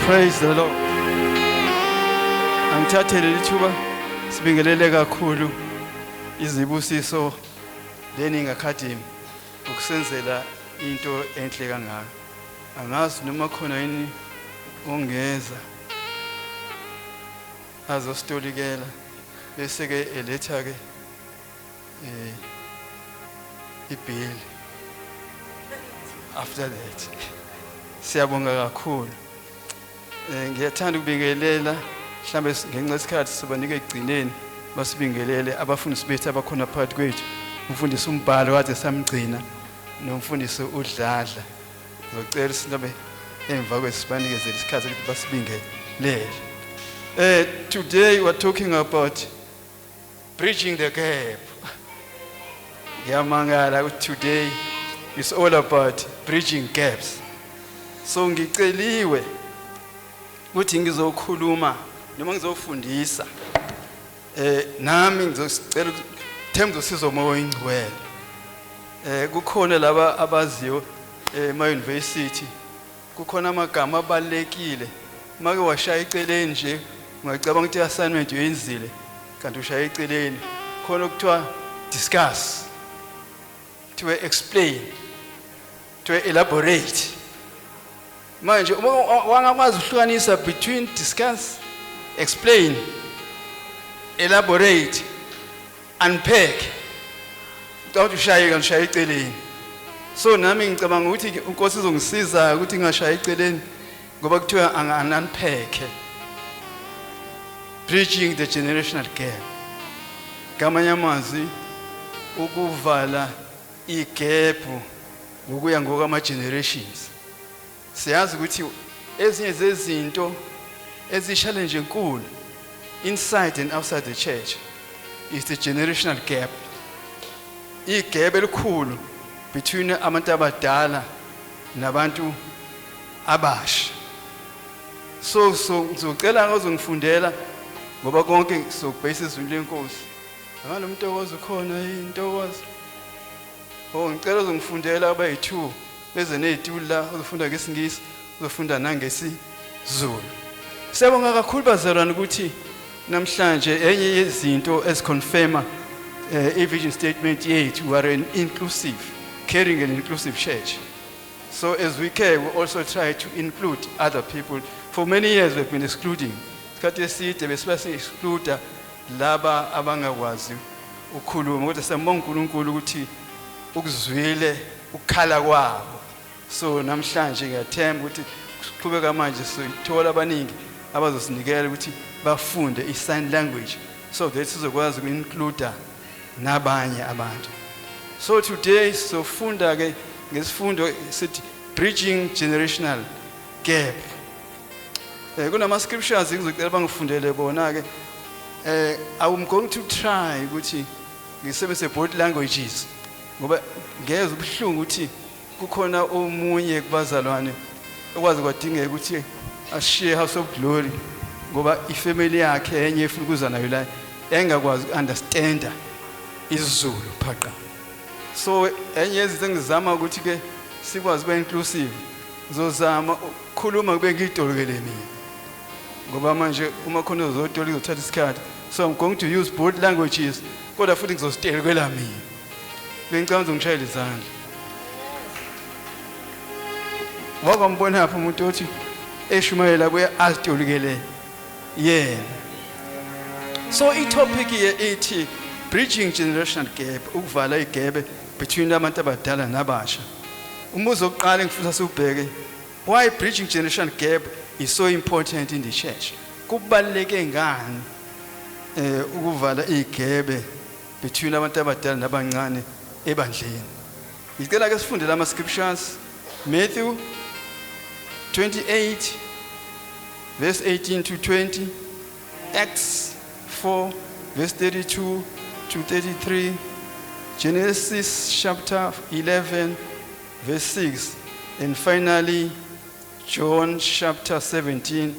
Praise the Lord. Angithathe leli thuba sibingelele kakhulu izibusiso Learning Academy ukusenzela into enhle kangaka. Angazi noma khona yini ongeza azositolikela bese ke eletha ke ibill after that. Siyabonga kakhulu. Ngiyathanda ukubingelela, mhlambe ngenxa yesikhathi sibanike ekugcineni basibingelele abafundisi bethu abakhona phakathi kwethu, umfundisi umbhalo kade samgcina nomfundisi uDladla. Ngizocela silabe emva kwesibanikezele isikhathi ukuthi basibingelele. Today we are talking about bridging the gap. Ngiyamangala ukuthi today is all about bridging gaps. So ngiceliwe ukuthi ngizokhuluma noma ngizofundisa, nami ngizocela themba usizo Moya Oyingcwele. Kukhona laba abaziyo ema university, kukhona amagama abalekile, make washaya eceleni nje ungacabanga ukuthi assignment uyenzile, kanti ushaya eceleni. Khona okuthiwa discuss, kuthiwa explain, kuthiwa elaborate. Manje uma wangakwazi ukuhlukanisa between discuss, explain, elaborate, unpack, ucabanga ukuthi ushaye kanti ushaya eceleni. So nami ngicabanga ukuthi uNkosi izongisiza ukuthi ngingashaya eceleni, ngoba kuthiwa angi-unpack bridging the generational gap. Ngamanye amazwi, ukuvala igap ngokuya ngokwama generations. Siyazi ukuthi ezinye zezinto ezi-challenge enkulu inside and outside the church is the generational gap, igap elikhulu between abantu abadala nabantu abasha. So ngizocela ngozongifundela, ngoba konke sokubhekisa ezwini leNkosi. Angalomntokozo khona intokozo. Oh, ngicela uzongifundela abayi-2 beze nezitulo la, uzofunda ngesiNgisi, uzofunda nangesiZulu. Siyabonga kakhulu bazalwane ukuthi namhlanje enye yezinto eziconfirma i-vision statement yethu, we are an inclusive, caring and inclusive church. So as we care, we also try to include other people. For many years we've been excluding. Isikhathi eside besiba si-exclude laba abangakwazi ukukhuluma, kodwa siyambonga uNkulunkulu ukuthi ukuzwile ukukhala kwabo. So namhlanje ngiyathemba ukuthi siqhubeka manje sithola abaningi abazosinikela ukuthi bafunde i-sign language so that sizokwazi uku-include nabanye abantu. So today sizofunda ke ngesifundo sithi bridging generational gap. Kunama scriptures ngizocela bangifundele bona ke. I'm going to try ukuthi ngisebenzise both languages, ngoba ngezwe ubuhlungu ukuthi kukhona omunye kubazalwane okwazi kwadingeka ukuthi ashiye House of Glory ngoba ifamily yakhe enye efuna ukuza nayo la engakwazi ukunderstanda isiZulu phaqa. So enye yezinto engizama ukuthi ke sikwazi ukuba inclusive, ngizozama ukukhuluma kube ngiyitolikele mina, ngoba manje uma khona uzotolika izothatha isikhathi. So I'm going to use both languages, kodwa futhi ngizositolikela mina. Bengicabanga uzongishayela izandla. Wakwambona phi umuntu othi eshumayela kuye azitolikele yena? So i-topic ye ithi bridging generational gap, ukuvala igebe between abantu abadala nabasha. Umbuzo wokuqala engifisa siwubheke, why bridging generational gap is so important in the church? Kubaluleke ngani ukuvala igebe between abantu abadala nabancane ebandleni? Ngicela ke sifunde lama scriptures: Matthew 28 verse 18 to 20, Acts 4 verse 32 to 33, Genesis chapter 11 verse 6, and finally John chapter 17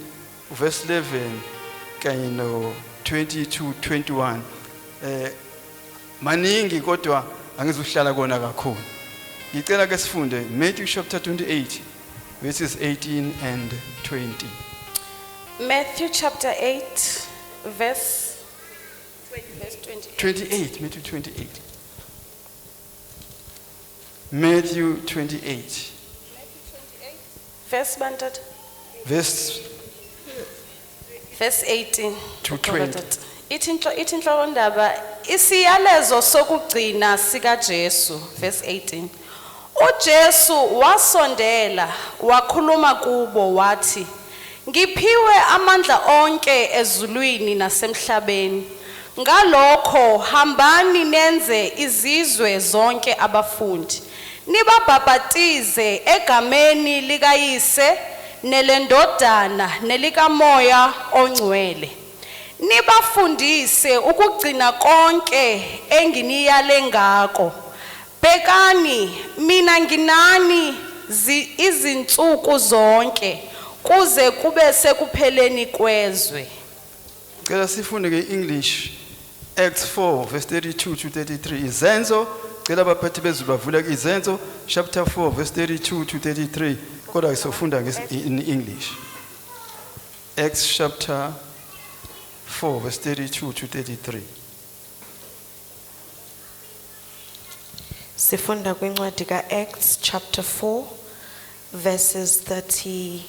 verse 11 kanye no 22 21. Maningi kodwa angizuhlala kona kakhulu. Ngicela ke sifunde Matthew chapter 28 verses 18 and 20. Matthew chapter 8 verse 28. 28, Matthew 28. Matthew 28, Verse bantat verse verse 18 To 20. Ithi inhlokondaba isiyalezo sokugcina sikaJesu, verse 18. UJesu wasondela wakhuluma kubo wathi, "Ngiphiwe amandla onke ezulwini nasemhlabeni. Ngalokho hambani nenze izizwe zonke abafundi. Nibabhabhatize egameni likaYise nelendodana nelikaMoya oNgcwele. Nibafundise ukugcina konke enginiyale ngako. Bhekani, mina nginani izinsuku zonke kuze kube sekupheleni kwezwe." Cela sifunde nge-English, Acts 4 verse 32 to 33. Izenzo, cela abaphathi bezulu bavule Izenzo chapter 4 verse 32 to 33. Kodwa sofunda in English. Acts chapter 4 verse 32 to 33. Sifunda kwincwadi kaActs chapter 4 verses 34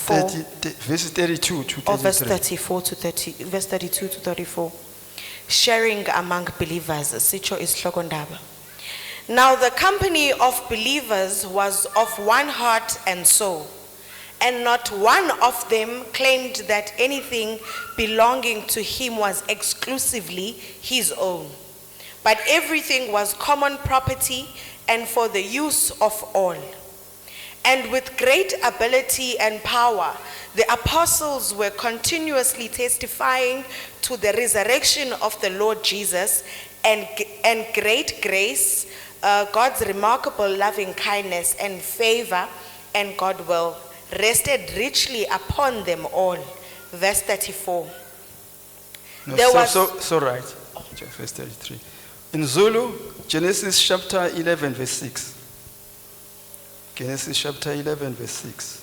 30, verse 32 to or verse 33. 34 to 30, verse 32 to 34. Sharing among believers, sitsho isihloko ndaba. Now the company of believers was of one heart and soul, and not one of them claimed that anything belonging to him was exclusively his own, but everything was common property and for the use of all. And with great ability and power, the apostles were continuously testifying to the resurrection of the Lord Jesus, and great grace, God's remarkable loving kindness and favor and goodwill rested richly upon them all. Verse 34. No, There so, was- so right. Verse 33. In Zulu, Genesis chapter 11 verse 6. Genesis chapter 11 verse 6.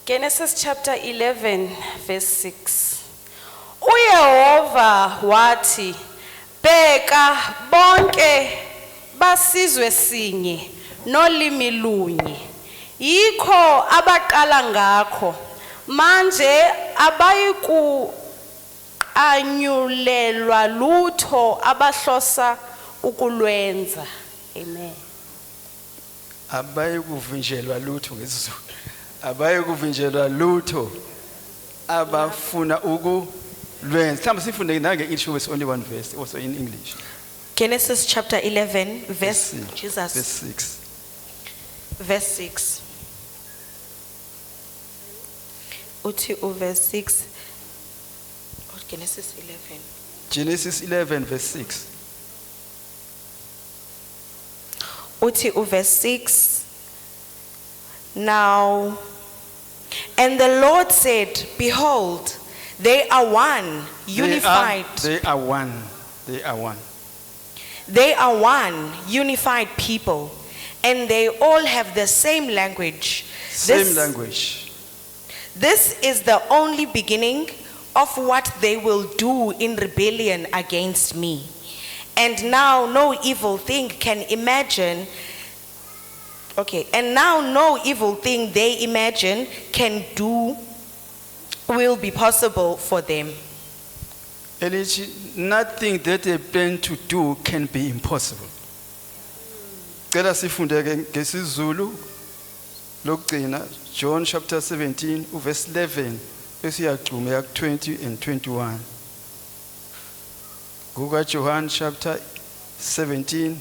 Genesis chapter 11 verse 6. uYehova wathi, "Bheka, bonke basizwe sinye nolimi lunye. Yikho abaqala ngakho. Manje abayikuqanyulelwa lutho abahlosa ukulwenza." Amen. Abayikuvinjelwa lutho ngesiZulu. Abayikuvinjelwa lutho abafuna ukulwenza. Mhlawumbe sifunde nange English, with only one verse also in English. Genesis chapter 11, verse, Verse six. Jesus, Verse 6. Verse 6. Uthi verse 6. Oh, Genesis 11. Genesis 11 verse 6. Uthi verse 6. Now, and the Lord said, "Behold, they are one, unified." They are one. They are one. They are one, unified people, and they all have the same language. Same language. This is the only beginning of what they will do in rebellion against me. And now no evil thing can imagine. Okay, and now no evil thing they imagine can do will be possible for them. Elithi nothing that they plan to do can be impossible. Cela sifunde ke ngesiZulu lokugcina, John chapter 17 uverse 11 bese uyagxuma ya 20 and 21. Kuka John chapter 17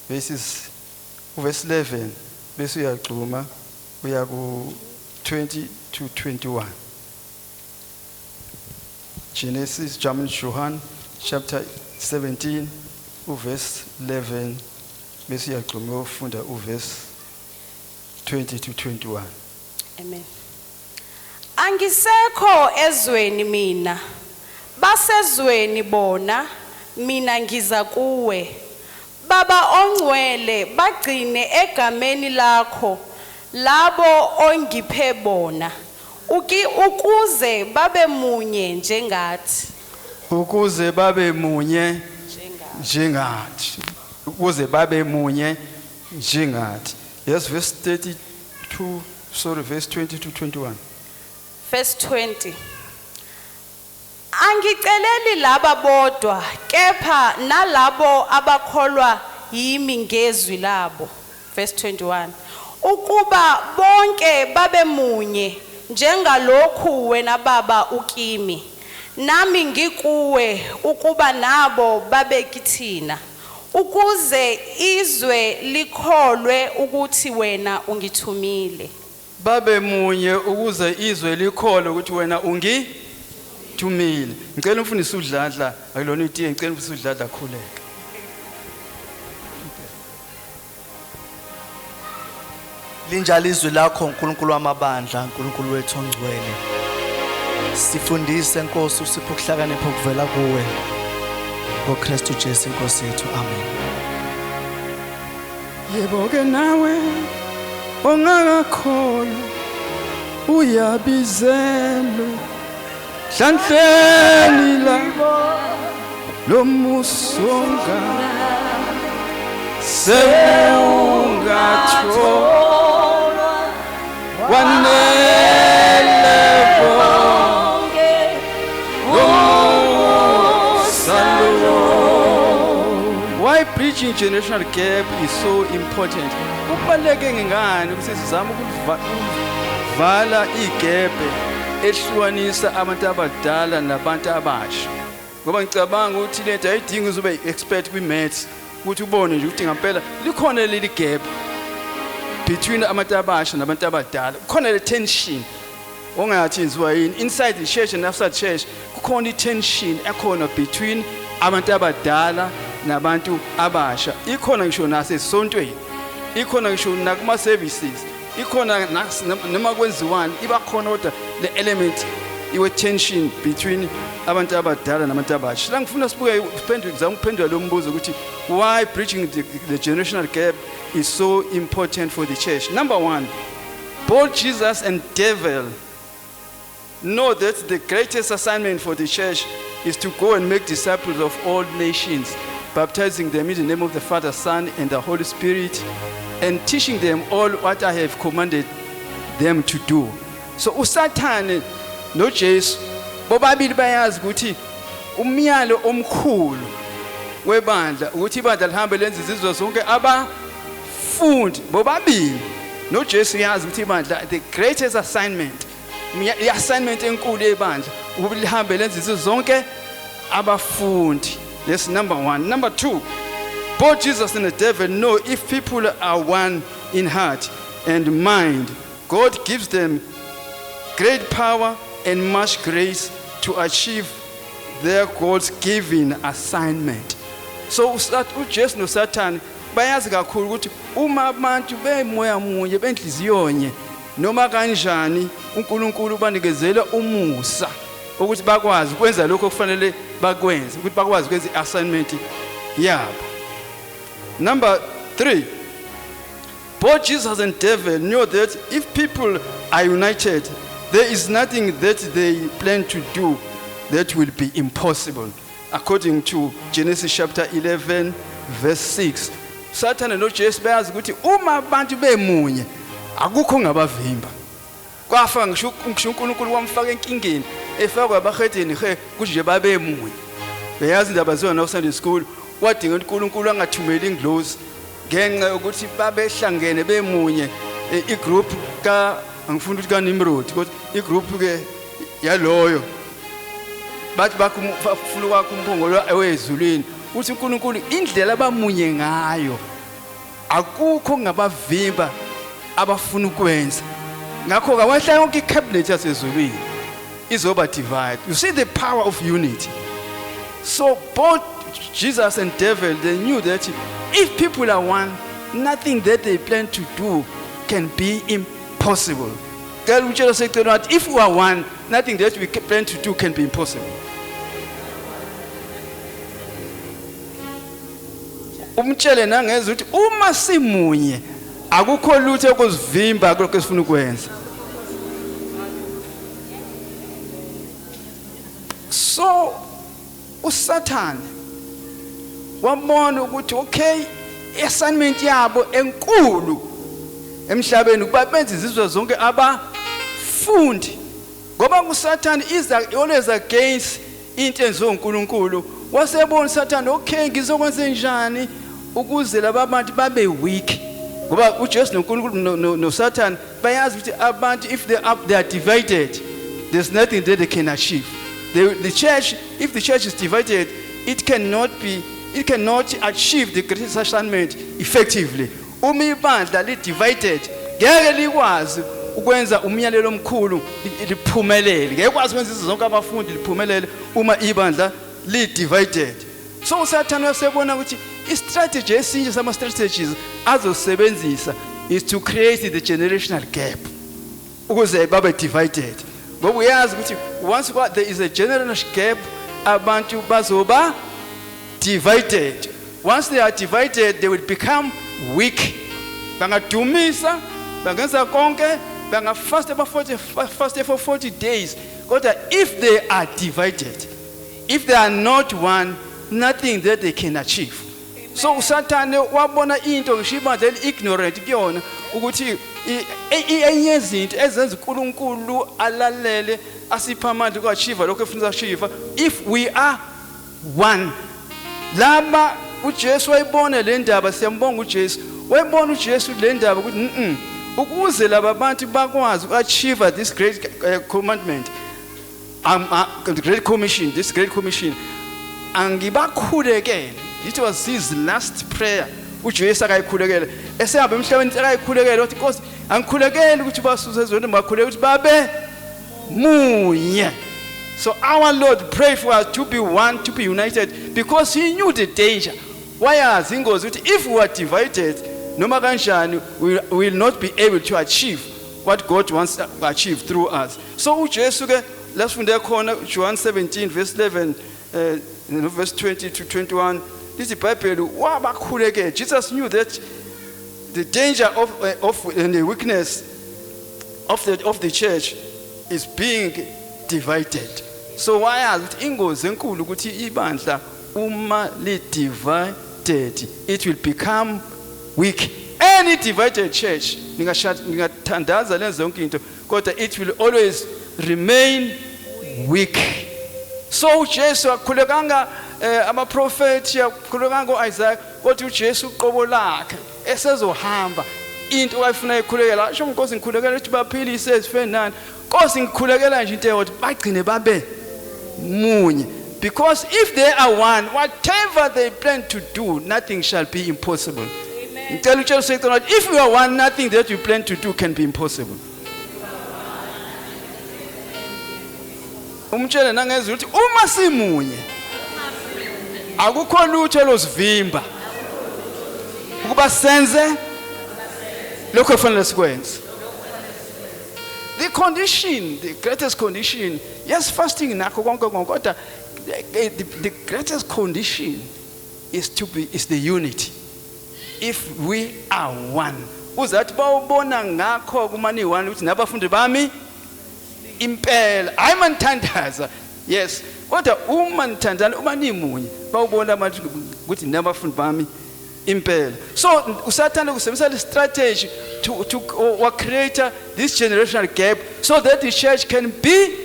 verses uverse 11 bese uyagxuma uya ku 20 to 21. Genesis, John, Johan chapter 17 uverse 11 bese uyagxuma uyofunda uverse 20 to 21. Amen. Angisekho ezweni mina. Basezweni bona, mina ngiza kuwe. Baba ongcwele, bagcine egameni lakho. labo ongiphe bona ukuze babe munye njengathi. Ukuze babe munye njengathi. Ukuze babe munye njengathi. Yes, verse 32, sorry, verse 20 to 21. Verse 20. Angiceleli laba bodwa kepha nalabo abakholwa yimi ngezwi labo. Verse 21. Ukuba bonke babe munye njengalokhu wena Baba ukimi nami ngikuwe, ukuba nabo babe kithina, ukuze izwe likholwe ukuthi wena ungithumile. Babe munye ukuze izwe likholwe ukuthi wena ungithumile. Ngicela umfundisi uDladla, akulona itiye, ngicela umfundisi uDladla akhuleke. Linjalo izwi lakho, uNkulunkulu wamabandla, uNkulunkulu wethu ongcwele. Sifundise Nkosi, usiphe ukuhlakanipha okuvela kuwe. NgoKristu Jesu inkosi yethu. Amen. Yebo ke, nawe ongakakholwa uyabizelwa hlanhleni la lomusonga sewungatholwa wanele bonke lomusalo. Why bridging generational gap is so important? Kubaluleke ngani ukuthi sizame ukuvala igebhe ehlukanisa abantu abadala nabantu abasha? Ngoba ngicabanga ukuthi lento ayidingi uzobe expert kwi-maths ukuthi ubone nje ukuthi ngempela likhona leli gap between abantu abasha nabantu abadala. Kukhona le tension ongathi yenziwa yini inside the church and outside church. Kukhona i-tension ekhona between abantu abadala nabantu abasha. Ikhona ngisho nasesontweni, ikhona ngisho nakuma-services, ikhona noma kwenziwani iba khona, kodwa le element iwe-tension between abantu abadala nabantu abasha. La ngifuna sibuke, siphendule, ngizama ukuphendula lo mbuzo ukuthi why bridging the generational gap is so important for the church. Number one, both Jesus and devil know that the greatest assignment for the church is to go and make disciples of all nations, baptizing them in the name of the Father, Son, and the Holy Spirit, and teaching them all what I have commanded them to do. So uSathane noJesu bobabili bayazi ukuthi umyalo omkhulu webandla ukuthi ibandla lihambe lenze izizwe zonke abafundi. Bobabili noJesu uyazi ukuthi ibandla, the greatest assignment, i-assignment enkulu yebandla ukuba lihambe lenze izizwe zonke abafundi. That's number one. Number two, both Jesus and the devil know if people are one in heart and mind, God gives them great power and much grace to achieve their God's given assignment. So uJesu noSathane bayazi kakhulu ukuthi uma abantu bemoya munye, benhliziyonye, noma kanjani uNkulunkulu banikezela umusa ukuthi bakwazi ukwenza lokho okufanele bakwenze, ukuthi bakwazi ukwenza i-assignment yabo. Number 3, both Jesus and devil know that if people are united, there is nothing that they plan to do that will be impossible, according to Genesis chapter 11 verse 6. Sathane noJesu bayazi ukuthi uma abantu bemunye akukho ongabavimba. Kwafa ngisho uNkulunkulu wamfaka enkingeni efakwa abahedeni he kuthi nje babemunye. Beyazi indaba zona Sunday school, wadinga uNkulunkulu angathumeli ingilosi ngenxa yokuthi babehlangene bemunye. Igroup ka, angifuni ukuthi kaNimrod, kodwa igroup ke yaloyo bathi bafuna ukwakha umphongolo wezulwini, uthi uNkulunkulu indlela abamunye ngayo akukho okungabavimba abafuna ukwenza. Ngakho ke wahla yonke icabinet yasezulwini izoba divide. You see the power of unity. So both Jesus and devil, they knew that if people are one, nothing that they plan to do can be impossible. Cela utshela seceleni wathi, if we are one, nothing that we plan to do can be impossible. Umtshele nangezwe ukuthi uma simunye Akukho lutho okuzivimba kulokho esifuna ukwenza. So uSathane wabona ukuthi okay, assignment yabo enkulu emhlabeni ukuba benze izizwe zonke abafundi, ngoba uSathane is always against into enziwe uNkulunkulu. Wasebona uSathane, okay, ngizokwenza njani ukuze laba bantu babe weak? Ngoba uJesu noNkulunkulu noSathane bayazi ukuthi abantu, if they are divided, there's nothing that they can achieve. The church, if the church is divided, it cannot achieve the greatest assignment effectively. Uma ibandla li divided, ngeke likwazi ukwenza umyalelo omkhulu liphumelele, ngeke kwazi ukwenza izinto zonke abafundi liphumelele uma ibandla li divided. So uSathane wasebona ukuthi i-strategy esinye sama strategies azosebenzisa is to create the generational gap ukuze babe divided, ngoba uyazi ukuthi once there is a generational gap, abantu bazoba divided. Once they are divided, they will become weak. Bangadumisa, bangenza konke, bangafast aba 40, fast for 40 days, kodwa if they are divided, if they are not one, nothing that they can achieve. So uSathane wabona into, ngisho ibandla eli-ignorant kuyona, ukuthi enye yezinto ezenza uNkulunkulu alalele, asipha amandla uku-achieve lokho efuna achieve, if we are one. Laba uJesu wayibona le ndaba, siyambonga uJesu, wayibona uJesu le ndaba ukuthi ukuze laba bantu bakwazi uku-achieve this great commandment, the great commission, this great commission, angibakhulekele. It was his last prayer uJesu akayikhulekele esehamba emhlabeni, akayikhulekele, wathi, "Nkosi, angikhulekeli ukuthi basuse ezweni, bakhuleke ukuthi babe munye." So our Lord prayed for us to be one, to be united, because he knew the danger. Wayazi ingozi ukuthi if we are divided, noma kanjani we will not be able to achieve what God wants to achieve through us. So uJesu ke lasifunde khona John 17 verse 11 no verse 20 to 21, lithi iBhayibheli wabakhulekela. Jesus knew that the danger of and the weakness of the church is being divided. So wayazi ukuthi ingozi enkulu ukuthi ibandla uma li divided, it will become weak. Any divided church, ningathandaza lenze yonke into, kodwa it will always remain weak. So uJesu akhulekanga abaprofeti, akhulekanga uIsaiah, kodwa uJesu uqobo lakhe esezohamba, into ayifuna ikhulekela, asho, "Nkosi, ngikhulekela ukuthi baphilise ezifeni nani. Nkosi, ngikhulekela nje into eyodwa, bagcine babe munye," because if they are one, whatever they plan to do, nothing shall be impossible. Ngicela utshele usecela ukuthi if you are one, nothing that you plan to do can be impossible. Umtshele nangezwi ukuthi uma simunye, akukho lutho lozivimba ukuba senze lokho efanele sikwenze. The condition, the greatest condition, yes, fasting nakho konke konke, kodwa the greatest condition is the unity. If we are one, uzathi bawubona ngakho kumani one ukuthi nabafundi bami impela. Hayi manithandaza, yes, kodwa uma nithandana, uma nimunye, bawubona abantu ukuthi nabafundi bami impela. So uSathane kusebenzisa le strategy to create this generational gap so that the church can be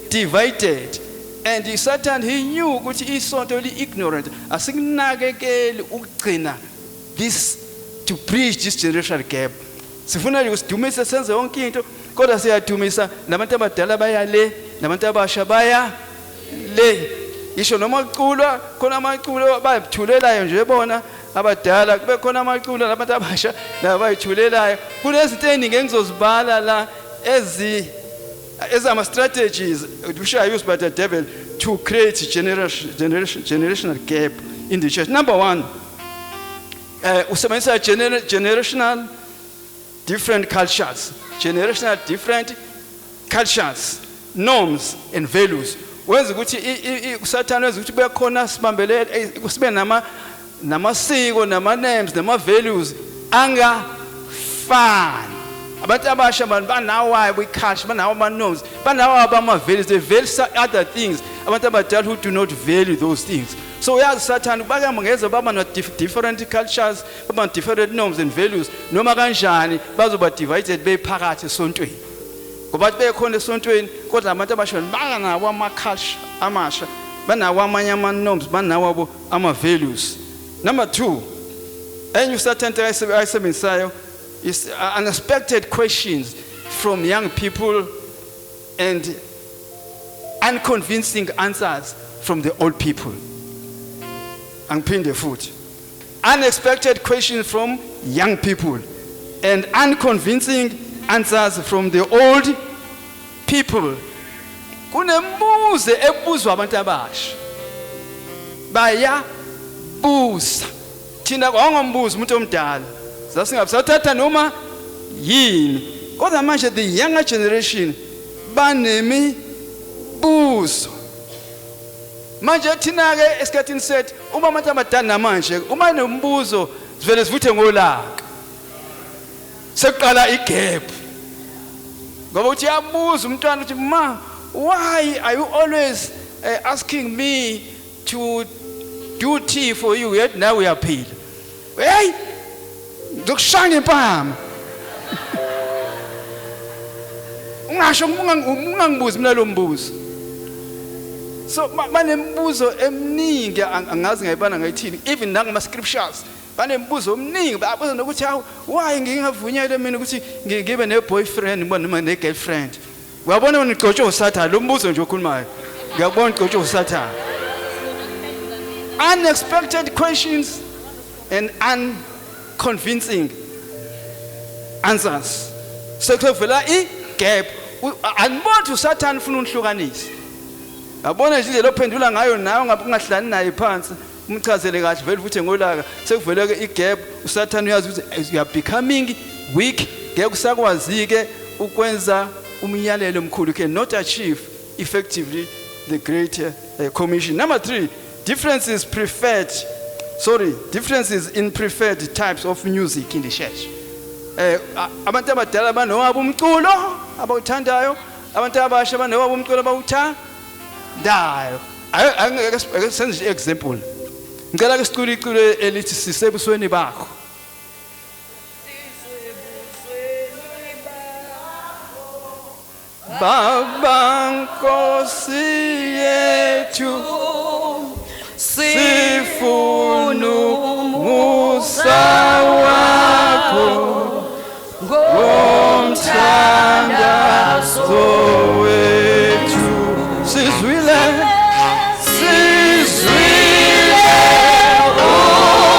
divided. And Satan, he knew ukuthi isonto li ignorant, asikunakekeli ukugcina this, to bridge this generational gap. Sifuna nje ukusidumise, senze yonke into, kodwa siyadumisa nabantu abadala baya le, nabantu abasha baya le. Ngisho noma kuculwa khona amaculo bayithulelayo nje bona abadala, kube khona amaculo nabantu abasha nabayithulelayo. Kunezinto eziningi engizozibala la ezama strategies which are used by the devil to create generational gap in the church. Number 1, usebenzisa generational different cultures, generational different cultures, norms and values. Wenza ukuthi uSathane wenza ukuthi kube khona sibambelele, sibe namasiko, nama norms, nama values angafani. Azifani. Abantu abasha abantu banawo abo i-culture, banawo ama-norms, banawo abo ama-values. They value other things. Abantu abadala who do not value those things. So uyazi Sathane bake ngeze baba no different cultures, baba no different norms and values. Noma kanjani bazoba divided bephakathi esontweni. Ngoba bekhona esontweni kodwa abantu abasha banawo ama-culture amasha, banawo amanye ama-norms, banawo abo ama-values. Number 2, enye uSathane ayisebenzisayo is unexpected questions from young people and unconvincing answers from the old people. Angiphinde futhi. Unexpected questions from young people and unconvincing answers from the old people. Kunemibuzo ebuzwa abantu abasha. Bayabuza. Thina kwangombuzo umuntu omdala. Sasingabusathatha noma yini. Kodwa manje the younger generation banemibuzo. Manje thina ke esikhathini sethu uma abantu abadala namanje uma nombuzo sivele sivuthe ngolaka. Sekuqala igap. Ngoba uthi uyabuza umntwana uthi ma, why are you always asking me to do tea for you yet now uyaphila? Hey, ngizokushaya ngempama. Ungasho ungangibuzi mina lo mbuzo. So banemibuzo eminingi, angazi ngayibana ngayithini, even nangama scriptures banemibuzo eminingi. Babuza nokuthi hawu, why ngingavunyelwe mina ukuthi ngibe ne boyfriend noma ne girlfriend? Uyabona wena ugcotshwe uSathane, lo mbuzo nje okhulumayo. Ngiyakubona ugcotshwe uSathane. Unexpected questions and unconvincing answers. Sekuvela i-gap. Aniboni uSathane ufuna unihlukanisa. Yabona nje indlela ophendula ngayo nawe ngabe ungahlali naye phansi umchazele kahle vele futhi ngolaka sekuvele ke i-gap. uSathane uyazi ukuthi you are becoming weak, ngeke usakwazi ke ukwenza umyalelo omkhulu. You cannot achieve effectively the great commission. Number 3, differences preferred, sorry, differences in preferred types of music in the church. Abantu abadala banowabo umculo abawuthandayo, abantu abasha banowabo umculo abawuthandayo. Ake senze example. Ngicela ke sicule iculo elithi sisebusweni bakho. Baba Nkosi yethu, sifuna umusa wakho ngomthandazo wethu. Sizwile, sizwile ukukhala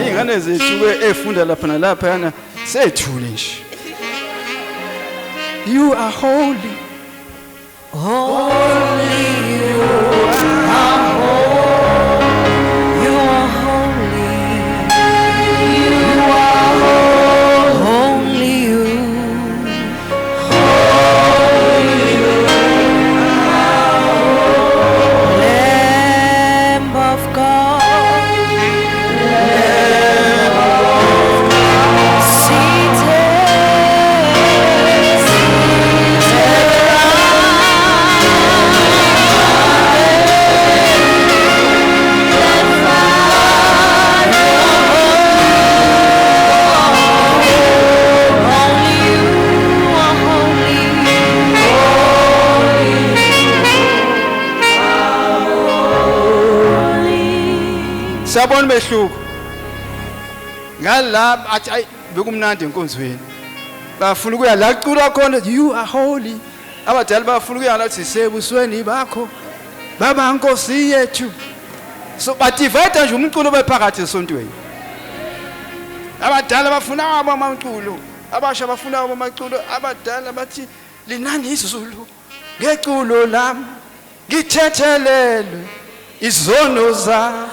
Ingane zethu ke efunda lapha nalapha yana sethule nje. You are holy. Holy you are holy. You are holy. You are holy. You. Holy you are holy. Lamb of God. Lamb of God. Seated, seated. Siyabona umehluko. Ngala athi ayi bekumnandi enkonzweni. Bafuna ukuya la kuculwa khona you are holy. Abadala bafuna ukuya la sisebusweni bakho. Baba Nkosi yethu. So badivide nje umculo bephakathi esontweni. Abadala bafuna abo amaculo, abasha bafuna abo amaculo, abadala bathi Linani izulu ngeculo lami, ngithethelelwe izono zami.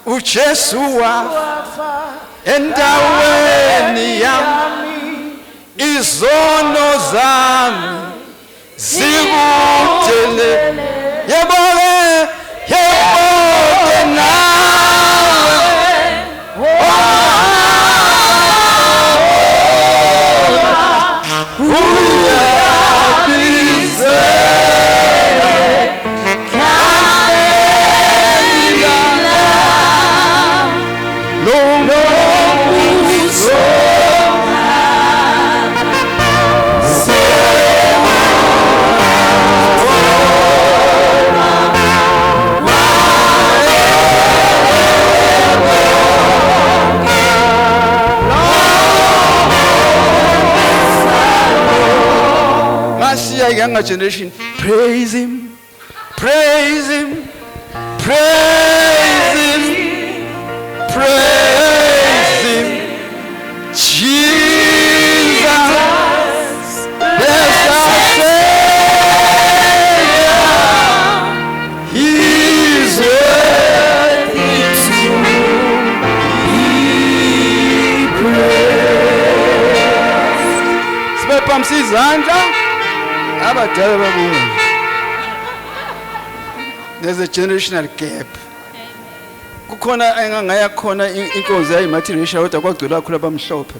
uJesu wafa endaweni yami, izono zami zikudele. Yebo-ke, yebo-ke nawe Masiya younger generation, praise him, praise him, praise him, praise him. Jesus, bless our Savior. He's worthy to be praised. Sibephamisa izandla abadala babuye. There's a generational gap. Kukhona engangaya khona inkonzo yayi-multiracial kodwa kwagcwele kakhulu abamhlophe.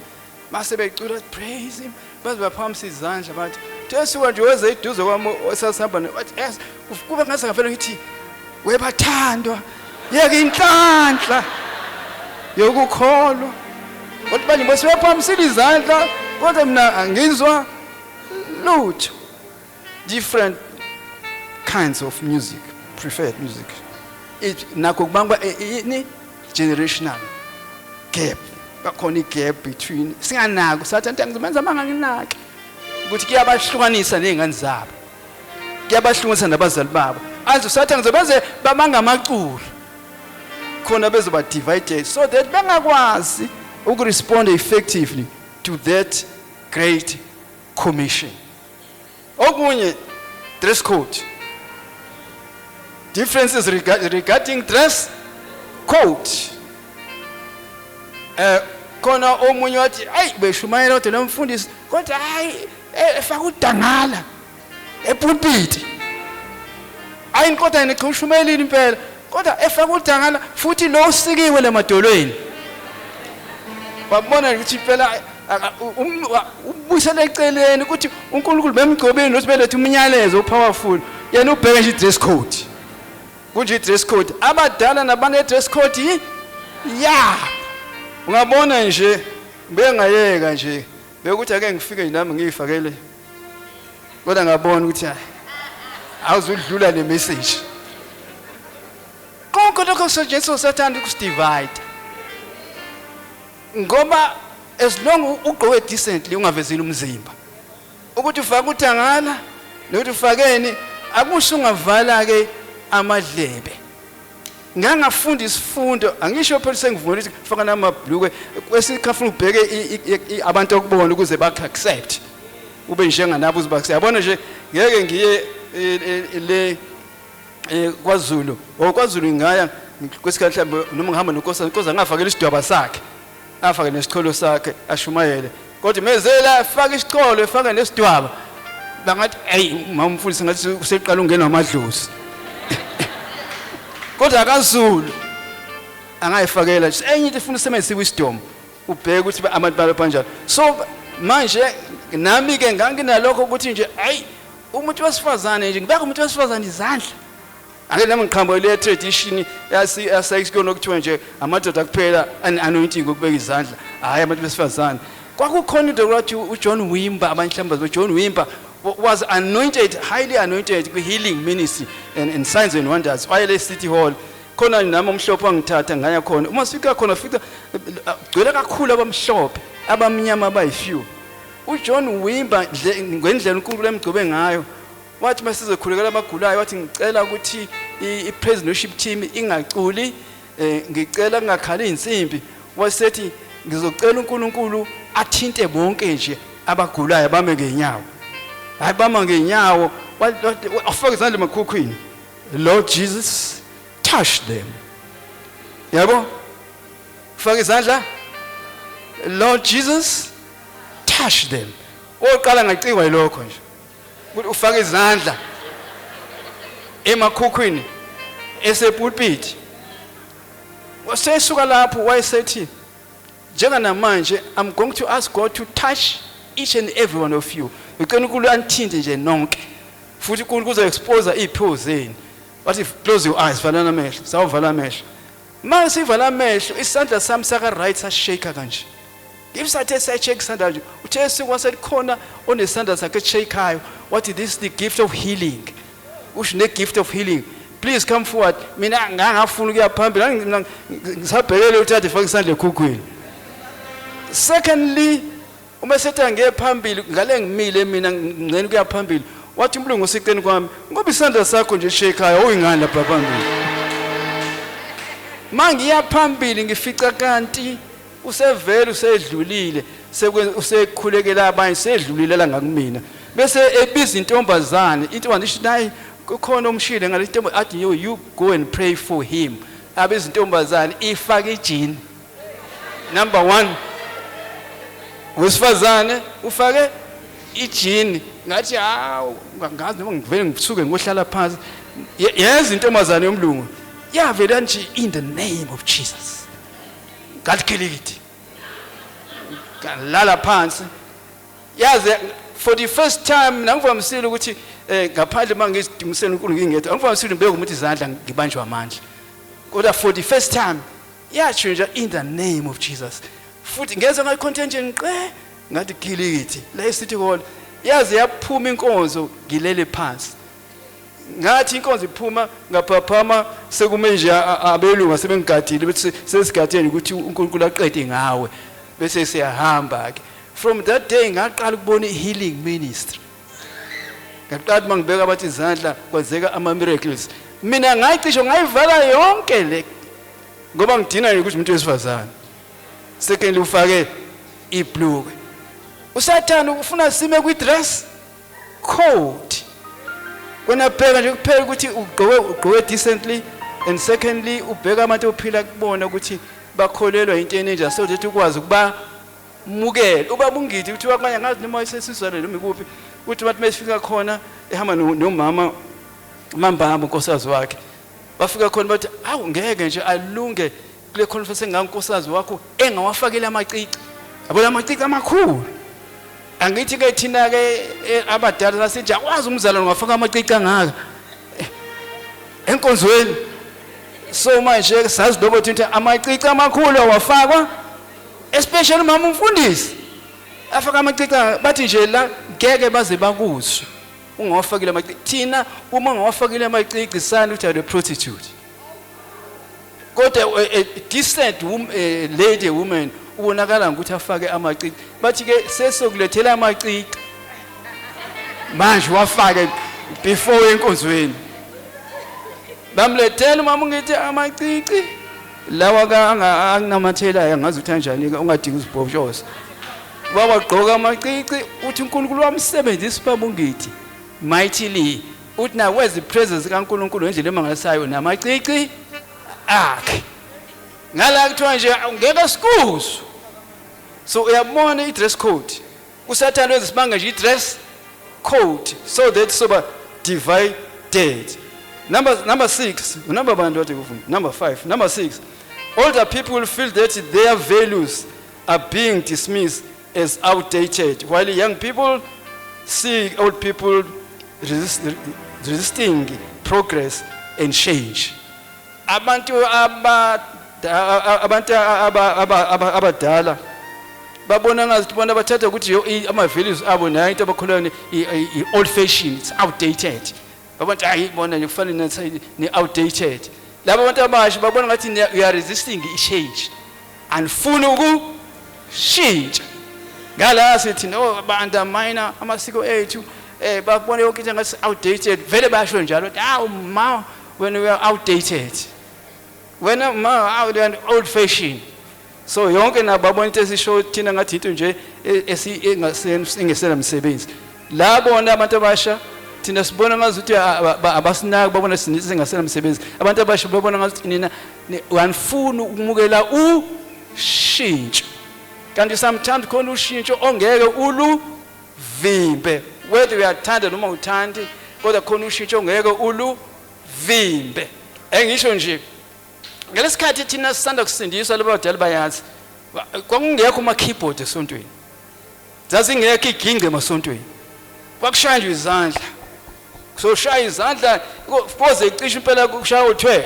Mase becula praise him, baze baphakamisa izandla bathi Jesu nje weze eduze kwami esasihamba naye bathi yes, kube ngase ngavele ngithi webathandwa yeka inhlanhla yokukholwa. Kodwa manje bese izandla kodwa mina angizwa lutho. Different kinds of music, preferred music. It nakho kubangwa ni generational gap. Bakhona i-gap between singanako sathi anti ngizomenza manga nginake ukuthi kuyabahlukanisa nezingane zabo, kuyabahlukanisa nabazali babo. Aze sathi ngizobenze babanga amaculo khona bezoba divided so that bengakwazi ukurespond effectively to that great commission. Okunye, dress code, differences regarding dress code. Khona omunye wathi ayi beshumayela kodwa lo mfundisi kodwa hayi efaka udangala epulpit. Ayi kodwa yena cha ushumayelile impela kodwa efaka udangala futhi lo usikiwe lemadolweni. Babona ukuthi impela ubuyisele eceleni ukuthi uNkulunkulu bemgcobeni nokuthi belethe umnyalezo powerful, yena ubheke nje i-dress code. Kunje i-dress code abadala nabantu dress code ya ungabona nje bengayeka nje bekuthi ake ngifike nje nami ngiyifakele, kodwa ngabona ukuthi awuzudlula le message. Konke lokho kusetshenziswa uSathane ukusidivide, ngoba as long ugqoke decently ungavezile umzimba, ukuthi ufake uthangala nokuthi ufakeni akusho ungavala ke amadlebe. Ngangafunda isifundo, angisho phela sengivumela ukuthi faka namabhlukwe kwesikhathi ubheke abantu okubona ukuze bakhe accept ube njenganabo uziba siyabona nje. Ngeke ngiye le kwaZulu okwaZulu ngaya kwesikhathi mhlawumbe noma ngihamba noNkosi, Nkosi angafakela isidwaba sakhe, afake nesicholo sakhe ashumayele, kodwa mezela afake isicholo efake nesidwaba bangathi hey mama umfundisi ngathi useqala ungena amadlozi. Kodwa akaZulu angayifakela enye into ifuna usebenzise wisdom, ubheke ukuthi abantu balapha kanjani. So manje nami ke nganginalokho ukuthi nje ayi umuntu wesifazane nje ngibeka umuntu wesifazane izandla ake nami ngiqhamuka le tradition yase kuthiwa nje amadoda kuphela anointing ukubeka izandla, hayi abantu besifazane. Kwakukhona into kwathi uJohn Wimber, abanye mhlawumbe John Wimber was anointed, highly anointed kwi-healing ministry and signs and wonders. Wayele City Hall khona, nami omhlophe wangithatha ngaya khona. Uma sifika khona fika gcwele kakhulu abamhlophe, abamnyama abayi-few. uJohn Wimber ngendlela uNkulunkulu emgcobe ngayo wathi masizokhulekela abagulayo, wathi ngicela ukuthi i-praise worship team ingaculi, ngicela kungakhali insimbi. Wasethi ngizocela uNkulunkulu athinte bonke nje abagulayo bame ngenyawo. Hayi, bama ngenyawo, wafaka izandla emakhukhwini, "Lord Jesus, touch them." Yabo, faka izandla, "Lord Jesus, touch them." Oqala ngacikwa yilokho nje ukuthi ufaka izandla emakhukhwini esepulpit. Wasesuka lapho, wayesethi, "Njenganamanje I'm going to ask God to touch each and every one of you. Ngicela uNkulunkulu anithinte nje nonke, futhi uNkulunkulu uzo expose iziphiwo zenu." Wathi, "Close your eyes, valana amehlo." Sawuvala amehlo. Manje sivala amehlo, isandla sami saka right sashake kanje. If sathe sayishake isandla nje, uthe sikwaselikhona onesandla sakhe eshakayo, wathi, "This is the gift of healing. Usho ne gift of healing, please come forward." Mina ngangafuna ukuya phambili. Mina ngisabhekele ukuthi ade fake isandla ekhukhwini. Secondly, uma sethi angiye phambili, ngale ngimile mina, ngcela ukuya phambili. Wathi umlungu oseceni kwami, "Ngoba isandla sakho nje shekayo, uyingani lapha phambili?" Mangiya phambili, ngifica kanti usevele usedlulile, usekhulekela abanye, sedlulile la ngakumina. Bese ebiza intombazane, intombazane isho, "Nayi kukhona omshile ngale ntombi." Athi, You go and pray for him." Abiza intombazane, ifake ijini. Number 1, wesifazane ufake ijini. Ngathi, "Hawu, ngazi noma ngivele ngisuke ngohlala phansi." Yenza intombazane yomlungu yavela nje, "In the name of Jesus." Ngathi khilikiti, ngalala phansi. Yaze for the first time nangivamisile ukuthi ngaphandle mangizidumisela uNkulunkulu ngingedwa, angivamisile ngibeke umuntu izandla ngibanjwe amandla, kodwa for the first time yatsho nje, "In the name of Jesus." Futhi ngeze ngayicontention ngiqe, ngathi khilikithi la eCity Hall. Yaze yaphuma inkonzo, ngilele phansi. Ngathi inkonzo iphuma, ngaphaphama sekume nje abelungu sebengigadile, bethi sesigadeni ukuthi uNkulunkulu aqede ngawe, bese siyahamba ke. From that day ngaqala ukubona i-healing ministry. Ngaqala mangibeka abathi izandla, kwenzeka ama miracles. Mina ngayicishe ngayivala yonke le ngoba ngidina nje ukuthi umuntu wesifazane, secondly ufake ibhlukwe. Usathane ufuna sime kwi dress code. Wena bheka nje kuphela ukuthi ugqoke decently, and secondly ubheka abantu ophila kubona ukuthi bakholelwa into enenja, so that ukwazi ukuba mukele. Ubaba ungidi uthi wakanye, ngazi noma isesizwana noma ikuphi, uthi bathi mesifika khona ehamba nomama Mambamba, unkosikazi wakhe, bafika khona bathi, "Awu, ngeke nje alunge kule conference engankosikazi wakho engawafakele amacici." Yabona amacici amakhulu. Angithi ke thina ke abadala sasithi akwazi umzalwane ungafaka amacici angaka enkonzweni. So manje sazi lokho ukuthi amacici amakhulu awafakwa, especially mama umfundisi afaka amacici angaka. Bathi nje la ngeke baze bakuzwe ungawafakile amacici. Thina uma ungawafakile amacici, sani uthi are prostitute. Kodwa a decent lady, woman, ubonakala ngokuthi afake amacici. Bathi ke sesokulethela amacici manje, wafake before enkonzweni. Bamlethela umama ngithi amacici lawa ka anginamathelayo, angazi ukuthi kanjani ke, ungadingi uzibhoboshoza. Wawagqoka amacici. Uthi uNkulunkulu wamsebenzisa ubaba ungithi mightily. Uthi na wezi presence kaNkulunkulu ngendlela emangalisayo namacici akhe. Ngala kuthiwa nje ngeke sikuzwe. So uyabona i-dress code, usathane wenza isimanga nje i-dress code so that soba divided. Number 6, number bantu wathi kufuna number 5, number 6, older people feel that their values are being dismissed as outdated, while young people see old people resisting progress and change. Abantu abadala babona ngathi bona bathatha ukuthi ama values abo nayo into abakholelwa i old fashion, it's outdated. Babona hayi bona nje kufanele ne outdated. Laba abantu abasha babona ngathi you are resisting i change, anifuni ukushintsha. Ngala sithi no, ba-undermine amasiko ethu, bakubona yonke into ngathi outdated. Vele basho njalo ukuthi, "Hawu ma, when we are outdated, wena ma old fashion." So yonke nabo babona into esisho thina ngathi into nje engesela msebenzi. La bona abantu abasha thina sibona ngazuthi abasinaki, babona singasenamsebenzi. Abantu abasha babona ngazuthi nina anifuni ukumukela ushintsho, kanti sometimes khona ushintsho ongeke uluvimbe, whether uyathanda noma uthandi, kodwa khona ushintsho ongeke uluvimbe. Engisho nje ngalesikhathi thina sisanda kusindiswa, labo badala bayazi, kwakungekho ama-keyboard esontweni, zazingekho igingqi emasontweni, kwakushaya nje izandla, kusoshaya izandla koze cishe impela kushaya u-12,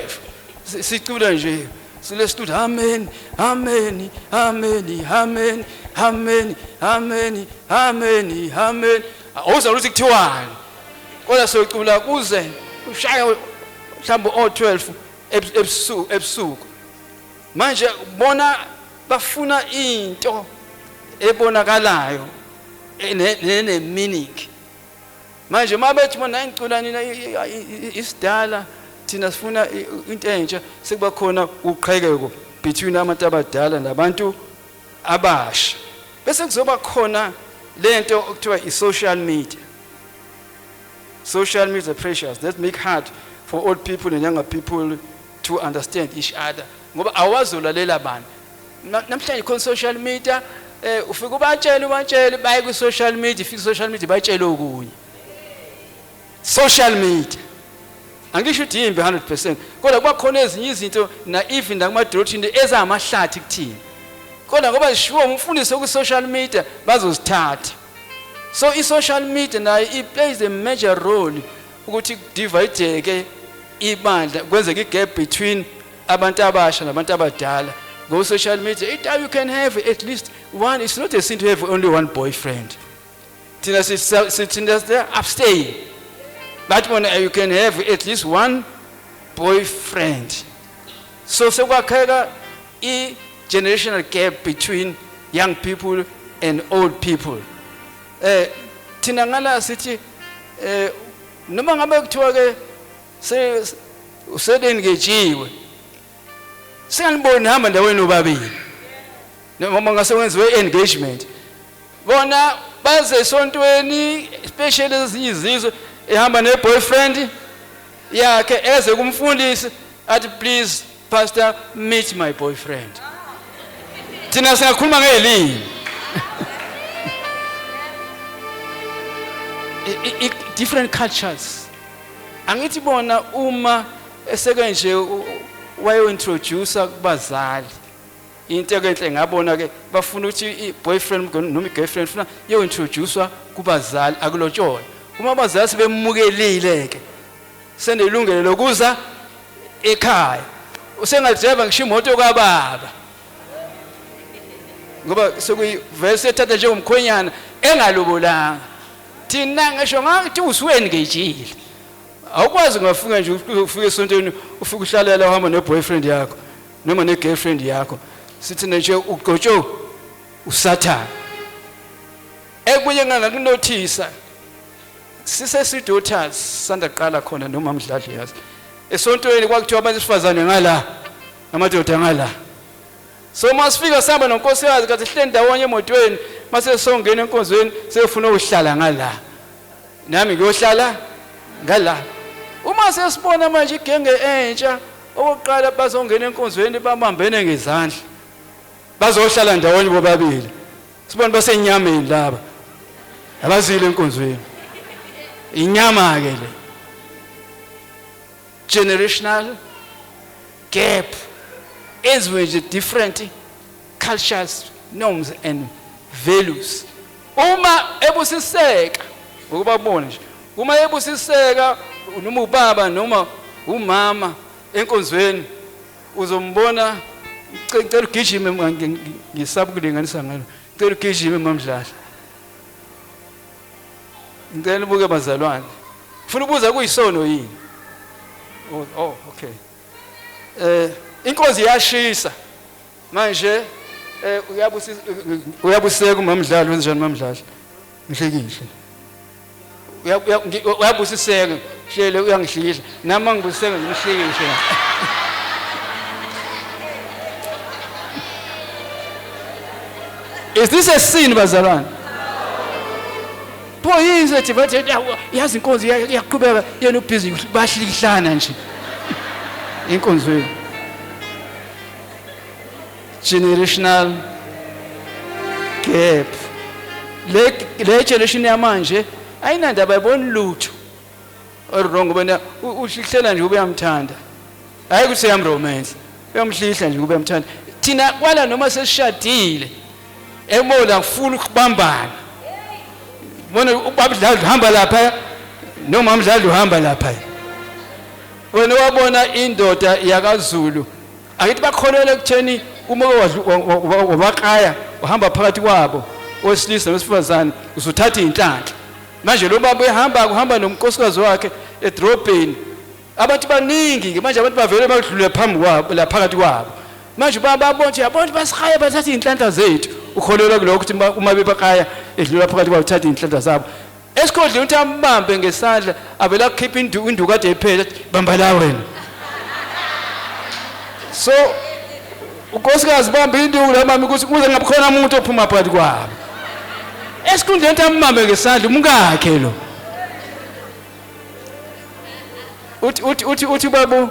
sicula nje silesitulo, amen amen amen amen amen amen amen amen. Awuzwa ukuthi kuthiwani, kodwa socula kuze ushaya mhlawumbe o-12 ebusuku. Manje bona bafuna into ebonakalayo ene meaning. Manje mabethi bona ngicula nina isidala, thina sifuna into entsha, sekuba khona uqhekeko between abantu abadala nabantu abasha. Bese kuzoba khona lento okuthiwa i-social media. Social media pressures that make hard for old people and younger people to understand each other, ngoba awazolalela bani namhlanje khona social media. Ufika ubatshele baye ku social media, ifika social media bayitshele okunye. Social media angisho ukuthi yimbi 100%, kodwa kuba khona ezinye izinto na even nakuma-doctrine ezamahlathi kuthina, kodwa ngoba zishiwo umfundisi ku social media bazozithatha. So i-social media nayo it plays a major role ukuthi divideke ibandla, kwenzeke i-gap between abantu abasha nabantu abadala. Go social media, it, you can have at least one. It's not a sin to have only one boyfriend. Thina sithina abstain, but when you can have at least one boyfriend. So sekwakheka i-generational gap between young people and old people. Thina ngala sithi noma ngabe kuthiwa ke uselengejiwe, singaniboni hamba ndaweni obabili, noma ngase kwenziwe engagement. Bona baze esontweni, especially ezinye izizwe, ehamba ne-boyfriend yakhe, eze kumfundisi athi, "Please pastor, meet my boyfriend." Thina singakhuluma ngelimi. Different cultures. Angithi bona uma eseke nje wayo-introduce kubazali, into enhle ngabona ke bafuna ukuthi i-boyfriend noma i-girlfriend funa iyo-introducewa kubazali, akulotsholwa. Uma abazali sebemukelile ke, senelungelo lokuza ekhaya, usengadrive ngisho imoto kababa, ngoba sekuyivele sethatha njengomkhwenyana engalobolanga. Thina ngisho ngathi usuengagile, awukwazi ungafika nje ufike esontweni, ufike uhlalela uhamba ne-boyfriend yakho noma ne-girlfriend yakho. Sithi nje ugcotsho usathane. Ekunye ngangakunothisa, sisesidotas sanda qala khona noma mdladla, yazi esontweni kwakuthiwa abantu besifazane ngala, amadoda ngala. So masifika sihamba nonkosikazi kathi sihleli ndawonye emotweni, mase songena enkonzweni seyofuna ukuhlala ngala, nami ngiyohlala ngala. Uma sesibona manje igenge entsha okokuqala bazongena enkonzweni babambene ngezandla, bazohlala ndawonye bobabili, sibona basenyameni laba, abazile enkonzweni, inyama ke le. Generational gap enziwe nje different cultures, norms and values. Uma ebusiseka ngokubabona nje, uma ebusiseka noma ubaba noma umama enkonzweni, uzombona. Cela ugijime, ngisaba ukulinganisa ngalo. Cela ugijime, mamdlala, ngicela ubuke bazalwane. Ufuna ukubuza kuyisono yini? Oh, okay. Inkonzo iyashisa manje. Uyabusisa, uyabuseka umamdlalo. Wenza njani mamdlalo? Ngihlekihle, uyabusiseka hlele, uyangihlihla nami, angibusiseka ngimhlekihle. Is this a sin, bazalwane? Pho yini ethi bathi yazi inkonzo iyaqhubeka yena ubhizi bahlihlana nje inkonzweni. Generational gap. Le generation yamanje ayinandaba, ayiboni lutho wrong. Wena uhlihlela nje ube uyamthanda, hayi ukuthi uyamromance, uyamhlihla nje ube uyamthanda. Thina kwala noma sesishadile emola kufuna ukubambana, bona ubaba Dladla uhamba lapha noma Mdladla uhamba lapha. Wena wabona indoda yakaZulu, akithi bakholelwa ekutheni uma wabaqaya uhamba phakathi kwabo owesilisa nowesifazane uzothatha inhlanhla. Manje lo baba ehamba kuhamba nomnkosikazi wakhe edrobheni, abantu baningi manje, abantu bavele badlule phambi kwabo la phakathi kwabo. Manje bababona ukuthi yabona basikhaya bathatha inhlanhla zethu. Ukholelwa kulokho ukuthi uma bebaqaya edlula phakathi kwabo thatha inhlanhla zabo. Esikhondleni ukuthi ambambe ngesandla, avela akhipha induku, induku kade iphethe, bamba la wena. So unkosikazi bamba induku la mama ukuthi kuze ngabe khona umuntu ophuma phakathi kwabo. Esikhundleni ukuthi ambambe ngesandla umkakhe lo. Uthi babu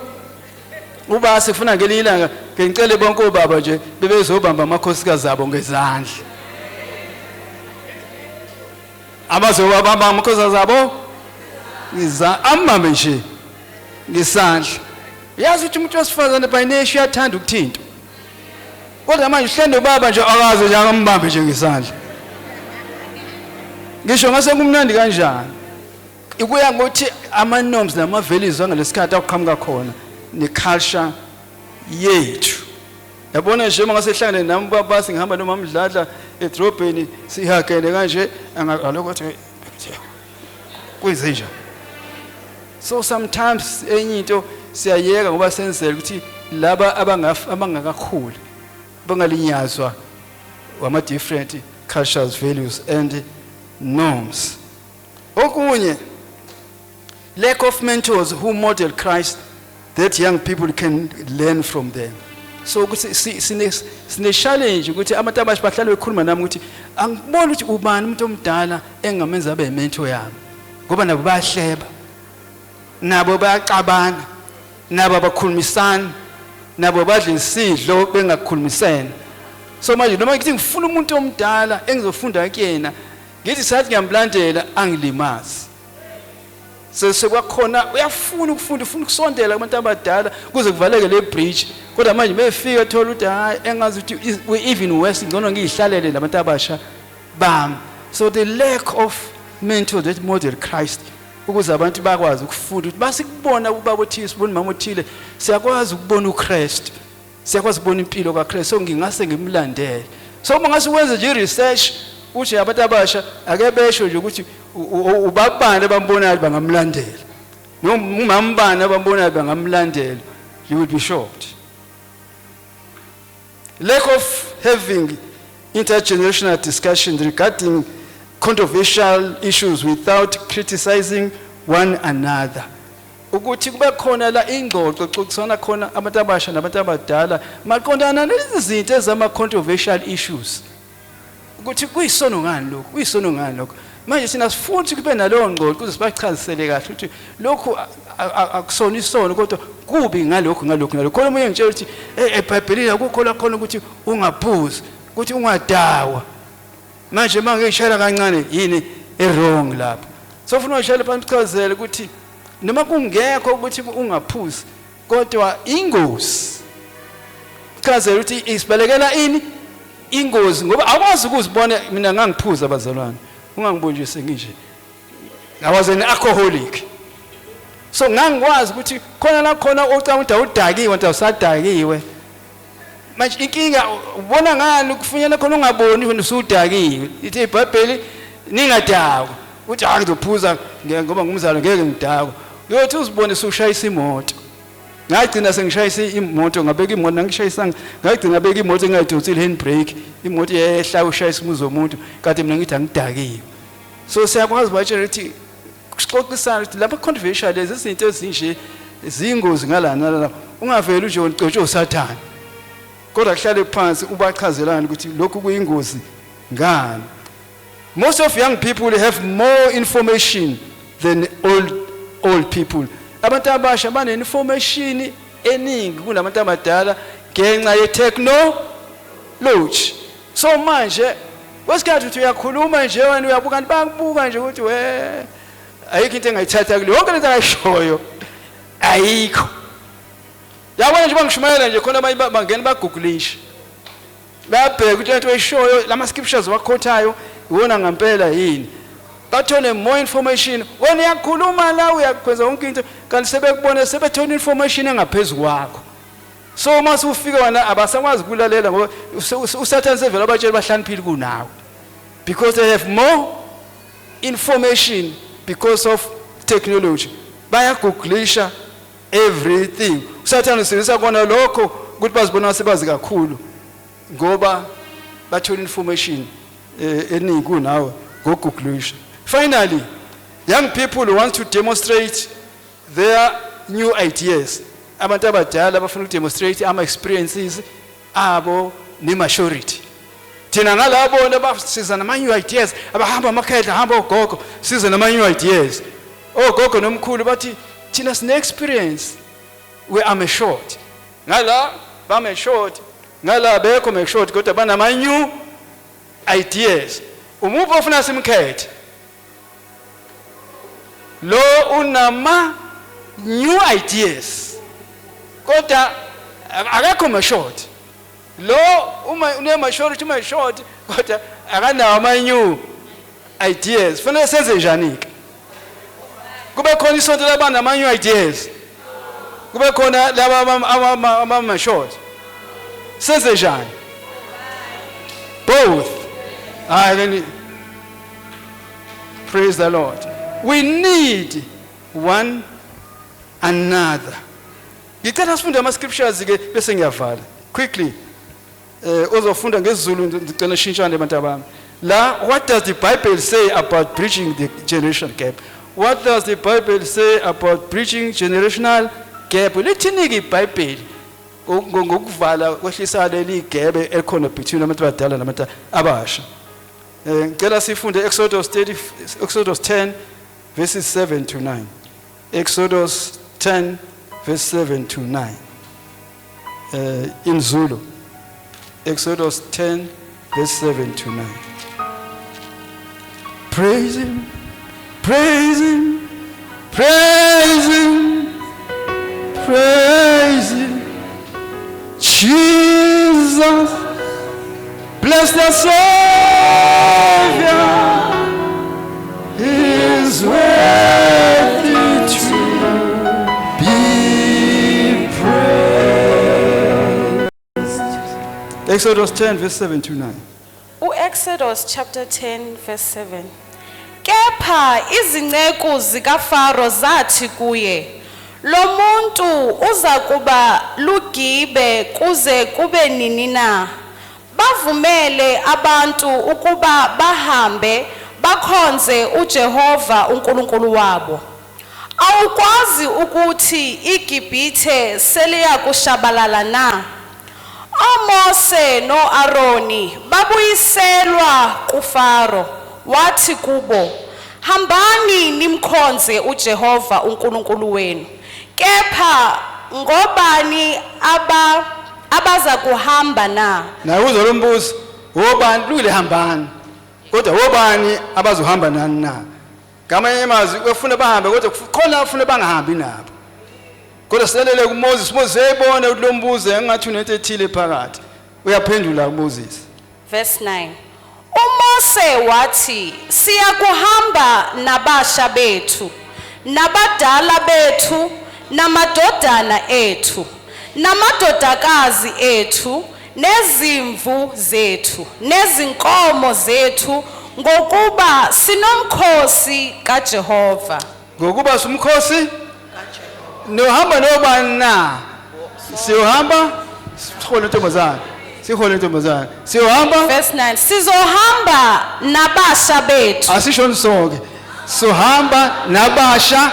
uba sifuna ngelinye ilanga ngicele bonke obaba nje bebezobamba amakhosikazi abo ngezandla. Abazobamba amakhosikazi abo ngiza ambambe nje ngesandla. Yazi ukuthi umuntu wesifazane by nature uyathanda ukuthinta. Kodwa manje uhlende ubaba nje akaze nje akambambe nje ngesandla. Ngisho ngase kumnandi kanjani. Ikuya ngokuthi ama norms nama values angalesikhathi akuqhamuka khona ne culture yethu. Yabona nje uma ngase hlangane nami baba singihamba noma Mdladla edrobheni sihagene kanje angalokho athi kwenze njani. So sometimes enye into siyayeka ngoba senzela ukuthi laba abangakakhuli bangalinyazwa wama different cultures, values and norms. Okunye, lack of mentors who model Christ that young people can learn from them. So ukuthi sine challenge ukuthi abantu abasha bahlale bekhuluma nami ukuthi angiboni ukuthi ubani umuntu omdala engamenza abe mentor yami, ngoba nabo bayahleba, nabo bayaxabana, nabo abakhulumisani, nabo badla isidlo bengakhulumisene. So manje noma ngithi ngifuna umuntu omdala engizofunda kuyena, ngithi sathi ngiyamlandela angilimazi. Sekwakhona uyafuna ukufunda, ufuna ukusondela kubantu abadala kuze kuvaleke le bridge, kodwa manje mefika thola ukuthi hayi engazi ukuthi we even worse, ngcono ngiyihlalele nabantu abasha bami. So the lack of mentor that model Christ, ukuze abantu bakwazi ukufunda ukuthi basikubona ubaba othile, sibona umama othile, siyakwazi ukubona uChrist, siyakwazi ukubona impilo kaChrist, so ngingase ngimlandele. So uma ngase wenze nje research uthi abantu abasha ake besho nje ukuthi ubabani abambonayo bangamlandela, noma umambani abambonayo bangamlandela, you will be shocked. Lack of having intergenerational discussion regarding controversial issues without criticizing one another. Ukuthi kube khona la ingxoxo xoxisana khona abantu abasha nabantu abadala maqondana nalezi zinto ezama controversial issues, ukuthi kuyisono ngani lokhu, kuyisono ngani lokhu. Manje sina sifuna kube nalowo ngxoxo ukuze sibachazisele kahle ukuthi lokhu akusona isono, kodwa kubi ngalokhu ngalokhu ngalokhu. Khona omunye ngitshela ukuthi eBhayibhelini akukho la khona ukuthi ungaphuzi, ukuthi ungadawa. Manje uma ngishayela kancane yini e-wrong lapho? So ufuna ushayela phansi uchazele ukuthi noma kungekho ukuthi ungaphuzi, kodwa ingozi, chazela ukuthi isibalekela ini ingozi, ngoba awukwazi ukuzibona. Mina ngangiphuza abazalwane, ungangiboni nje senginje, I was an alcoholic. So ngangikwazi ukuthi khona la khona ucabanga ukuthi awudakiwe, kanti awusadakiwe. Manje inkinga ubona ngani ukufunyana khona ungaboni wena usudakiwe. Ithi iBhayibheli ningadakwa, uthi hayi ngizophuza ngoba ngumzalo ngeke ngidakwe. Uyothi uzibone usushayisa imoto. Ngagcina sengishayisa imoto, ngabeka imoto, ngishayisanga, ngagcina ngabeka imoto engayidonsile handbrake, imoto yehla ushayisa umuzi womuntu, kanti mina ngithi angidakiwe. So siyakwazi batshela ukuthi sixoxisana ukuthi lapha controversial lezi izinto ezinje zingozi ngalana nalana, ungaveli nje ucotshwe uSathane, kodwa kuhlale phansi ubachazelana ukuthi lokhu kuyingozi ngani. Most of young people have more information than old people. Abantu abasha bane-information eningi kunabantu abadala ngenxa ye-technology. So manje kwesikhathi uthi uyakhuluma nje wena, uyabuka, kanti bayakubuka nje ukuthi we, ayikho into engayithatha kule yonke lento akayishoyo, ayikho. Yabona nje, bangishumayela nje khona, abanye bangena bagooglisha, bayabheka ukuthi lento oyishoyo, lama scriptures waquotayo, iwona ngempela yini, bathole more information. Wena uyakhuluma la, uyakwenza yonke into, kanti sebekubona, sebethola information engaphezulu kwakho. So uma usufika wena, abasakwazi ukulalela ngoba uSathane sevele abatshela bahlaniphile kunawe because they have more information because of technology. Bayagooglisha everything. USathane usebenzisa kona lokho ukuthi bazibona sebazi kakhulu ngoba bathola information eningi kunawe ngogooglisha. Finally, young people want to demonstrate their new ideas. Abantu abadala bafuna ukudemonstrate ama experiences abo ne-maturity. Thina ngalabona basiza nama-new ideas, abahamba amakhehla, hamba ogogo, size nama-new ideas. Ogogo nomkhulu bathi thina sine-experience, we are matured. Ngala ba-matured, ngala bekho matured, kodwa banama-new ideas. Umuphi ofuna simkhethe? Lo unama new ideas kodwa akekho matured. Lo uma une-maturity, uma-short, kodwa akanawo ama-new ideas. Fanele senze njani ke? Kube khona isonto labanama-new ideas, kube khona laba abama-short. Senze njani? Both. Hayi, then praise the Lord. We need one another. Ngicela sifunde ama-scriptures ke bese ngiyavala quickly. Ozofunda ngesiZulu, ngicela shintshane, abantu bami la. What does the Bible say about bridging the generation gap? What does the Bible say about bridging generational gap? Lithini-ke iBhayibheli ngokuvala kwehlisa leli gebe elikhona between abantu abadala nabantu abasha? Ngicela sifunde Exodus 30, Exodus 10 verses 7 to 9. Exodus 10 verse 7 to 9 in Zulu. Exodus 10 verse 7 to 9. Praise him, praise him, praise him, praise him. Jesus, bless the Savior, is worthy to be praised. Exodus 10 verse 7 to 9. uExodus chapter 10 verse 7. Kepha izinceku zikaFaro zathi kuye, "Lo muntu uza kuba lugibe kuze kube nini na? Bavumele abantu ukuba bahambe bakhonze uJehova uNkulunkulu wabo. Awukwazi ukuthi iGibhithe seliyakushabalala na?" OMose noAroni babuyiselwa kuFaro, wathi kubo, "Hambani nimkhonze uJehova uNkulunkulu wenu. Kepha ngobani abaza kuhamba na?" Naye uzwa lo mbuzo, wobani lungile, hambani, kodwa wobani abazohamba nani na? Ngamanye amazwi, bafuna bahambe kodwa khona afuna bangahambi nabo. Kodwa silalele kuMoses. Moses uyayibona ukuthi lo mbuzo engathi unento ethile phakathi. Uyaphendula kuMoses. Verse 9. UMose wathi, "Siyakuhamba nabasha bethu, nabadala bethu, namadodana ethu, namadodakazi ethu, nezimvu zethu, nezinkomo zethu, ngokuba sinomkhosi kaJehova." Ngokuba sumkhosi nohamba nobani na? Siyohamba, sihole intombazana, sihole intombazana, siyohamba. Verse 9. Sizohamba nabasha bethu, Asisho sonke, sohamba nabasha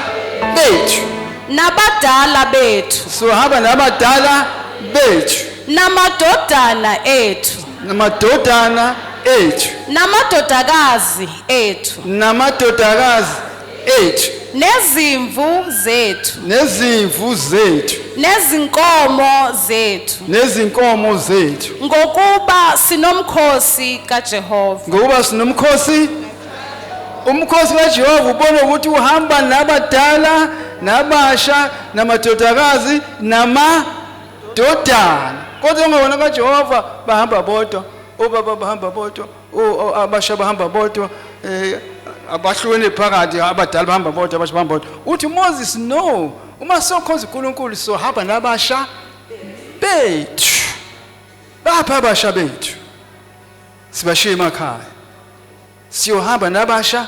bethu, nabadala bethu, sohamba nabadala bethu, namadodana ethu, namadodana Ethu. Namadodakazi ethu. Namadodakazi ethu. Nezimvu zethu. Nezimvu zethu. Nezinkomo zethu. Nezinkomo zethu. Ngokuba sinomkhosi kaJehova. Ngokuba sinomkhosi, umkhosi kaJehova ubona ukuthi uhamba nabadala nabasha namadodakazi namadodana, kodwa ungewona kaJehova bahamba bodwa, obaba bahamba bodwa, abasha bahamba bodwa, abahlukene phakathi, abadala bahamba bodwa, abasha bahamba bodwa. Uthi Moses, no, uma sokhonza uNkulunkulu sohamba nabasha bethu. Bapha abasha bethu, sibashiye emakhaya, siyohamba nabasha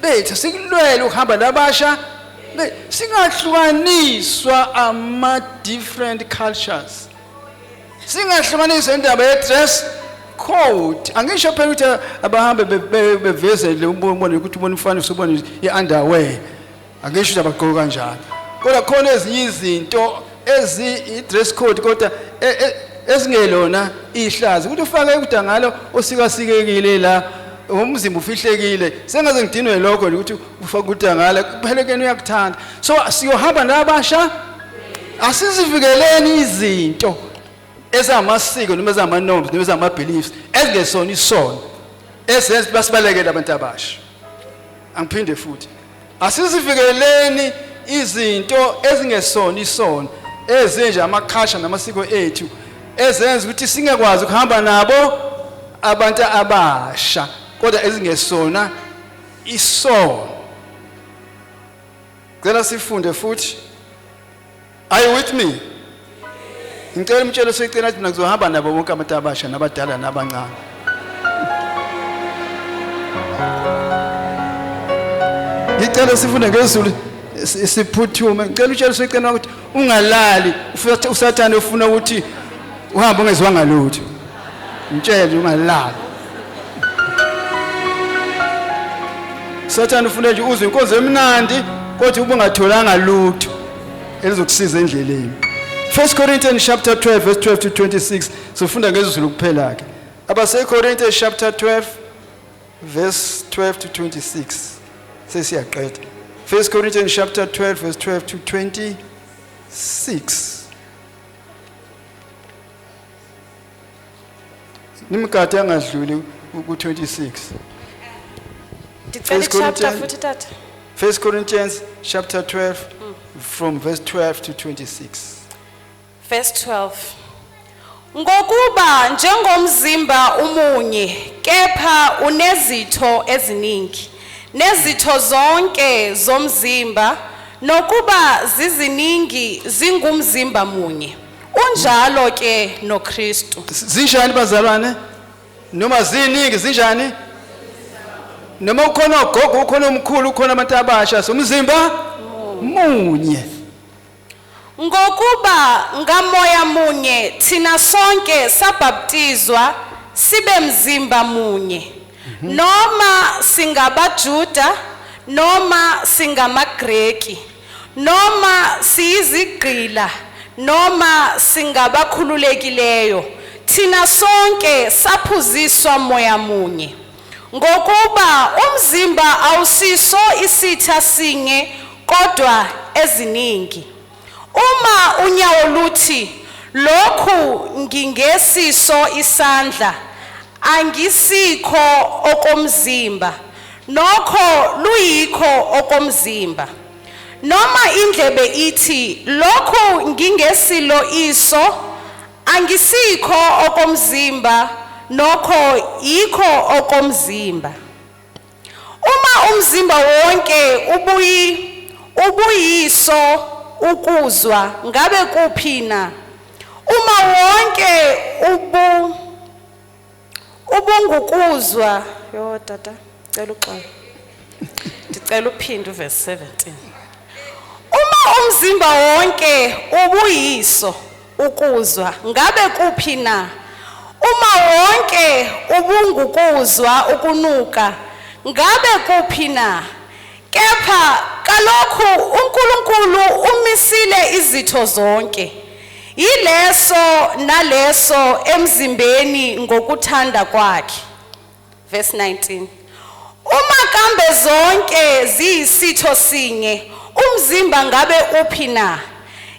bethu, sikulwele ukuhamba nabasha, singahlukaniswa ama different cultures, singahlukaniswa indaba ye dress code. Angisho phela ukuthi abahambe bevezele ubone ukuthi ubone umfana usubone i-underwear, angisho ukuthi abagqoke kanjalo, kodwa khona ezinye izinto ezi i-dress code kodwa ezingelona ihlazo, ukuthi ufake udangalo osikasikekile la, umzimba ufihlekile, sengaze ngidinwe lokho ukuthi ufake udangala kuphelekeni uyakuthanda. So siyohamba nabasha, asizivikeleni izinto ezamasiko noma ezama-norms noma ezama-beliefs ezingesona isono ezenza basibalekele abantu abasha. Angiphinde futhi, asizivikeleni izinto ezingesona isono ezinje amakhasha namasiko ethu ezenza ukuthi singakwazi ukuhamba nabo abantu abasha, kodwa ezingesona isono. Cela sifunde futhi. Are you with me? Ngicela umtshele soyicela ukuthi mina ngizohamba nabo bonke abantu abasha nabadala nabancane. Ngicela sifunde ngezulu siphuthume. Ngicela utshele soyicela ukuthi ungalali, uSathane ufuna ukuthi uhambe ungezwanga lutho. Ngitshele ungalali. Sathane ufuna nje uzwe inkonzo emnandi kodwa ube ungatholanga lutho elizokusiza endleleni. 1 Corinthians chapter 12 verse 12 to 26, sifunda ngezulu kuphela ke. Abase Corinthians chapter 12 verse 12 to 26. Sesiyaqeda. 1 Corinthians chapter 12 verse 12 to 26. Nimgade angadluli ku 26. Ndicela First ichapter Corinthians- futhi tata. 1 Corinthians chapter 12 from verse 12 to 26. Verse 12. Ngokuba njengomzimba umunye kepha unezitho eziningi, nezitho zonke zomzimba nokuba ziziningi zingumzimba munye, unjalo ke noKristu. Zinjani bazalwane? Noma ziningi zinjani? Noma ukhona ugogo, ukhona umkhulu, ukhona abantu abasha, somzimba munye. Ngokuba ngamoya munye thina sonke sabhaptizwa sibe mzimba munye, noma singabaJuda noma singamaGreki, noma siyizigqila noma singabakhululekileyo, thina sonke saphuziswa moya munye. Ngokuba umzimba awusiso isitha sinye kodwa eziningi. Uma unyawo luthi lokhu ngingesiso isandla, angisikho okomzimba, nokho luyikho okomzimba. Noma indlebe ithi lokhu ngingesilo iso, angisikho okomzimba, nokho yikho okomzimba. Uma umzimba wonke ubuyiso ukuzwa, ngabe kuphi na? Uma wonke ubungukuzwa, Yo tata, cela uxolo. Ndicela uphinde uverse 17. Uma umzimba wonke ubuyiso ukuzwa, ngabe kuphi na? Uma wonke ubungukuzwa ukunuka, ngabe kuphi na? Kepha kalokhu uNkulunkulu umisile izitho zonke, yileso naleso emzimbeni ngokuthanda kwakhe. Verse 19. Uma kambe zonke ziyisitho sinye, umzimba ngabe uphi na?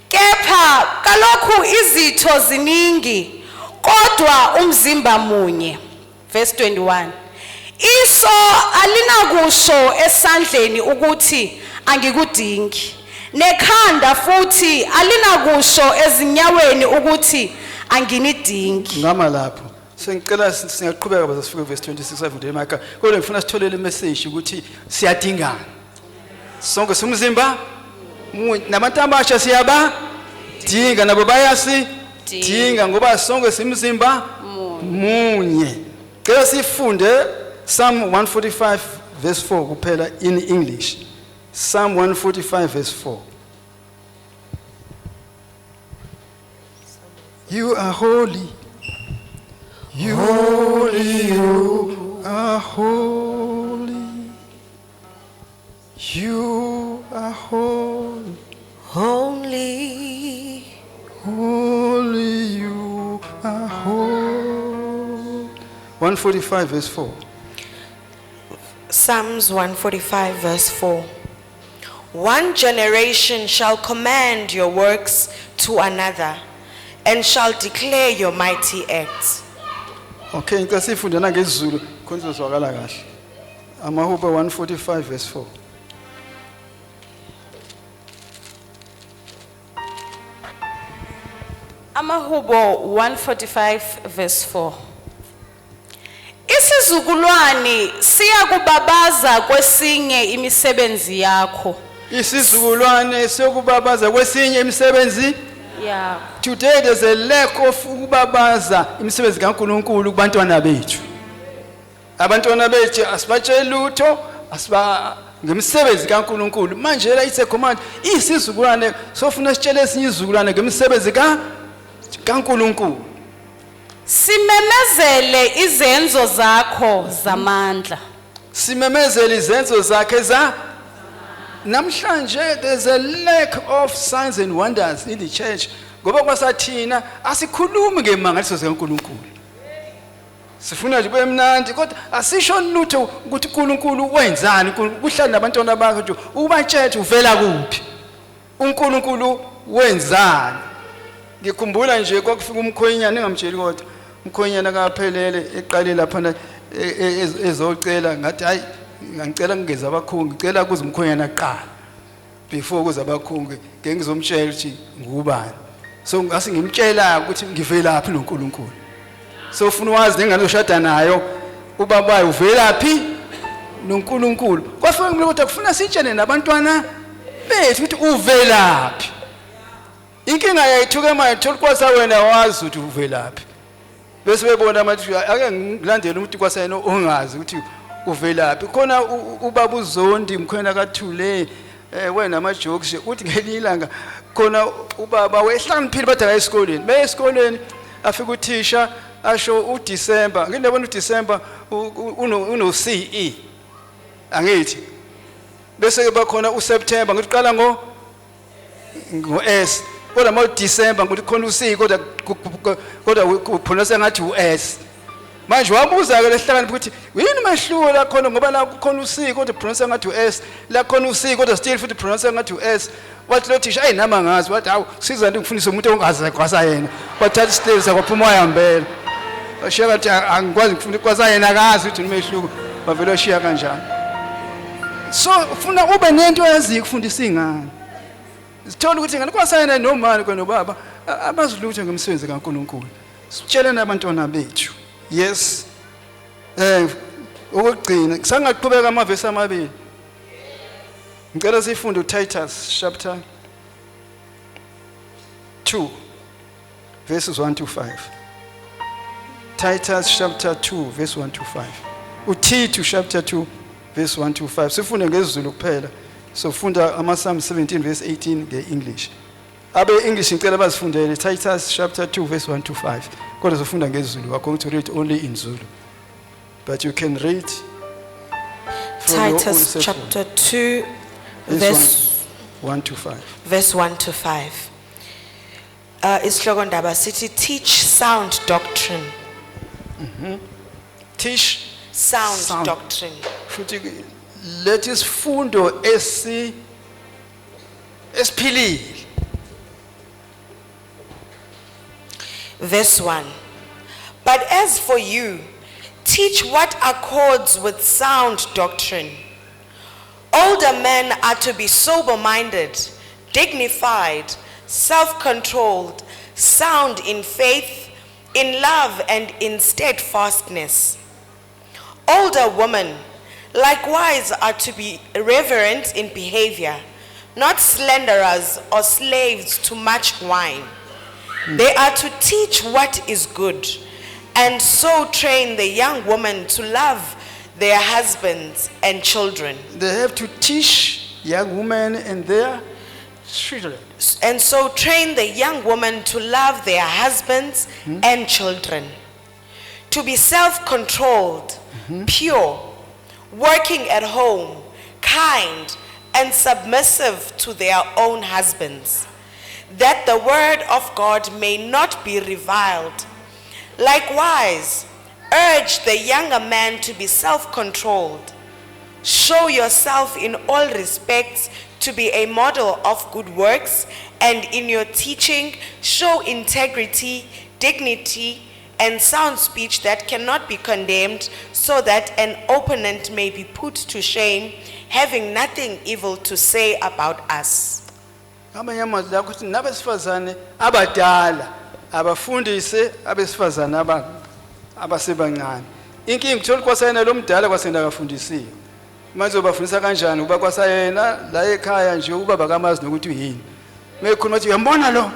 Kepha kalokhu izitho ziningi, kodwa umzimba munye. Verse 21. Iso alinakusho esandleni ukuthi angikudingi. Nekhanda futhi alinakusho ezinyaweni ukuthi anginidingi. Ngama lapho. Sengicela singaqhubeka baze sifike verse 26 afunde emakhaya. Kodwa ngifuna sithole le message ukuthi siyadingana. Sonke simzimba munye nabantu abasha siyaba dinga nabo bayasi dinga ngoba sonke simzimba munye. Cela sifunde Psalm 145 verse 4 kuphela in English. Psalm 145 verse 4. You are holy. You holy, you are holy. You are holy. Only Holy, you are holy. 145 verse 4. Psalms 145 verse 4. One generation shall command your works to another and shall declare your mighty acts. Okay, ngicela sifunde nangesiZulu khona izozwakala kahle. Amahubo 145 verse 4. Amahubo 145 verse 4. Isizukulwane siyakubabaza kwesinye imisebenzi yakho. Isizukulwane sokubabaza kwesinye imisebenzi. Yakho. Today there's a lack of ukubabaza imisebenzi kaNkuluNkulu kubantwana bethu. Abantwana bethu asibatsheli lutho, asiba ngemisebenzi kaNkuluNkulu. Manje la it's a command, isizukulwane sofuna sitshele esinye izizukulwane ngemisebenzi ka kaNkuluNkulu. Simemezele izenzo zakho zamandla. Simemezele izenzo zakhe za namhlanje. There's a lack of signs and wonders in the church ngoba kwasathina asikhulumi ngemangaliso zikaNkuluNkulu. Sifuna nje kube mnandi kodwa asisho lutho ukuthi uNkulunkulu wenzani. Kuhlala nabantwana bakho nje ubatshele uvela kuphi, uNkulunkulu wenzani. Ngikhumbula nje kwakufika umkhwenyana, engamtsheli kodwa umkhwenyana kaphelele eqale lapha ezocela, ngathi hayi, ngicela ngingeze abakhungi, ngicela kuze umkhwenyana aqala before kuze abakhungi, ngeke ngizomtshela ukuthi ngubani. So ngase ngimtshela ukuthi ngivelaphi noNkulunkulu. So ufuna wazi nengane oshada nayo ubabayo uvelaphi noNkulunkulu. Kwafika kumele kodwa kufuna sitshene nabantwana bethu ukuthi uvelaphi. Inkinga yayithuke manje, thola kwasa wena wazi ukuthi uvelaphi, bese bebona amathi ake ngilandele umuntu kwasayena ongazi ukuthi uvelaphi. Khona ubaba uZondi mkhwena kaThule, wena ama jokes uthi ngelinye ilanga khona ubaba wehlakaniphile bathi aka esikoleni, beye esikoleni, afika uthisha asho uDecember, ngilebona uDecember uno CE angithi, bese ke bakhona uSeptember ngithi qala ngo S, kodwa ma uDecember ngithi khona uC, kodwa upronounce ngathi uS. Manje wabuza ke lehlakaniphi ukuthi yini umehluko la khona, ngoba la kukhona uC kodwa pronounce ngathi uS, la khona uC kodwa still futhi pronounce ngathi uS. Wathi lo thisha, ayi nama ngazi. Wathi hawu, siza nto ngifundise umuntu ongazi kwasa yena. Wathatha isitendi sakwaphuma wayambela, washiya kathi angikwazi ngifunda kwasa yena akazi ukuthi umehluko, bavele washiya kanjani. So ufuna ube nento oyaziyo ukufundisa ingane, sithola ukuthi ingane kwasayena nomama kwenobaba abazi lutho ngemisebenzi kaNkuluNkulu. Sitshelene abantwana bethu. Yes, okugcina kusangaqhubeka amavesi amabili, ngicela sifunde uTitus chapter 2 verses 1 to 5. Titus chapter 2 verse 1 to 5, uTito chapter 2 verse 1 to 5. Sifunde ngesiZulu kuphela, sofunda ama-Psalm 17 verse 18 nge-English. Abe English ngicela bazifundele Titus chapter 2 verse 1 to 5, kodwa sofunda ngesiZulu. We are going to read only in Zulu, but you can read from your own Titus cell phone. Chapter 2 Verse verse 1 to 5. Verse 1 to 5. Isihloko ndaba sithi teach sound doctrine. Teach sound, Sound. Doctrine. Futhi lethi isifundo esi esiphilile. Verse 1. But as for you, teach what accords with sound doctrine. Older men are to be sober minded, dignified, self controlled, sound in faith, in love, and in steadfastness. Older women likewise are to be reverent in behavior, not slanderers or slaves to much wine. They are to teach what is good, and so train the young women to love their husbands and children. They have to teach young women and their children. And so train the young women to love their husbands and children, to be self controlled, pure, working at home, kind, and submissive to their own husbands, that the word of God may not be reviled. Likewise, urge the younger man to be self controlled. Show yourself in all respects to be a model of good works, and in your teaching, show integrity, dignity, and sound speech that cannot be condemned, so that an opponent may be put to shame, having nothing evil to say about us. Amanye amazwi la ukuthi nabesifazane abadala abafundise abesifazane abasebancane. Inkinga uthola kwasayena lo mdala kwasena akafundisiwe. Manje ubafundisa kanjani uba kwasayena la ekhaya nje ubaba kamazi nokuthi uyini. Mekhuluma ukuthi uyambona lo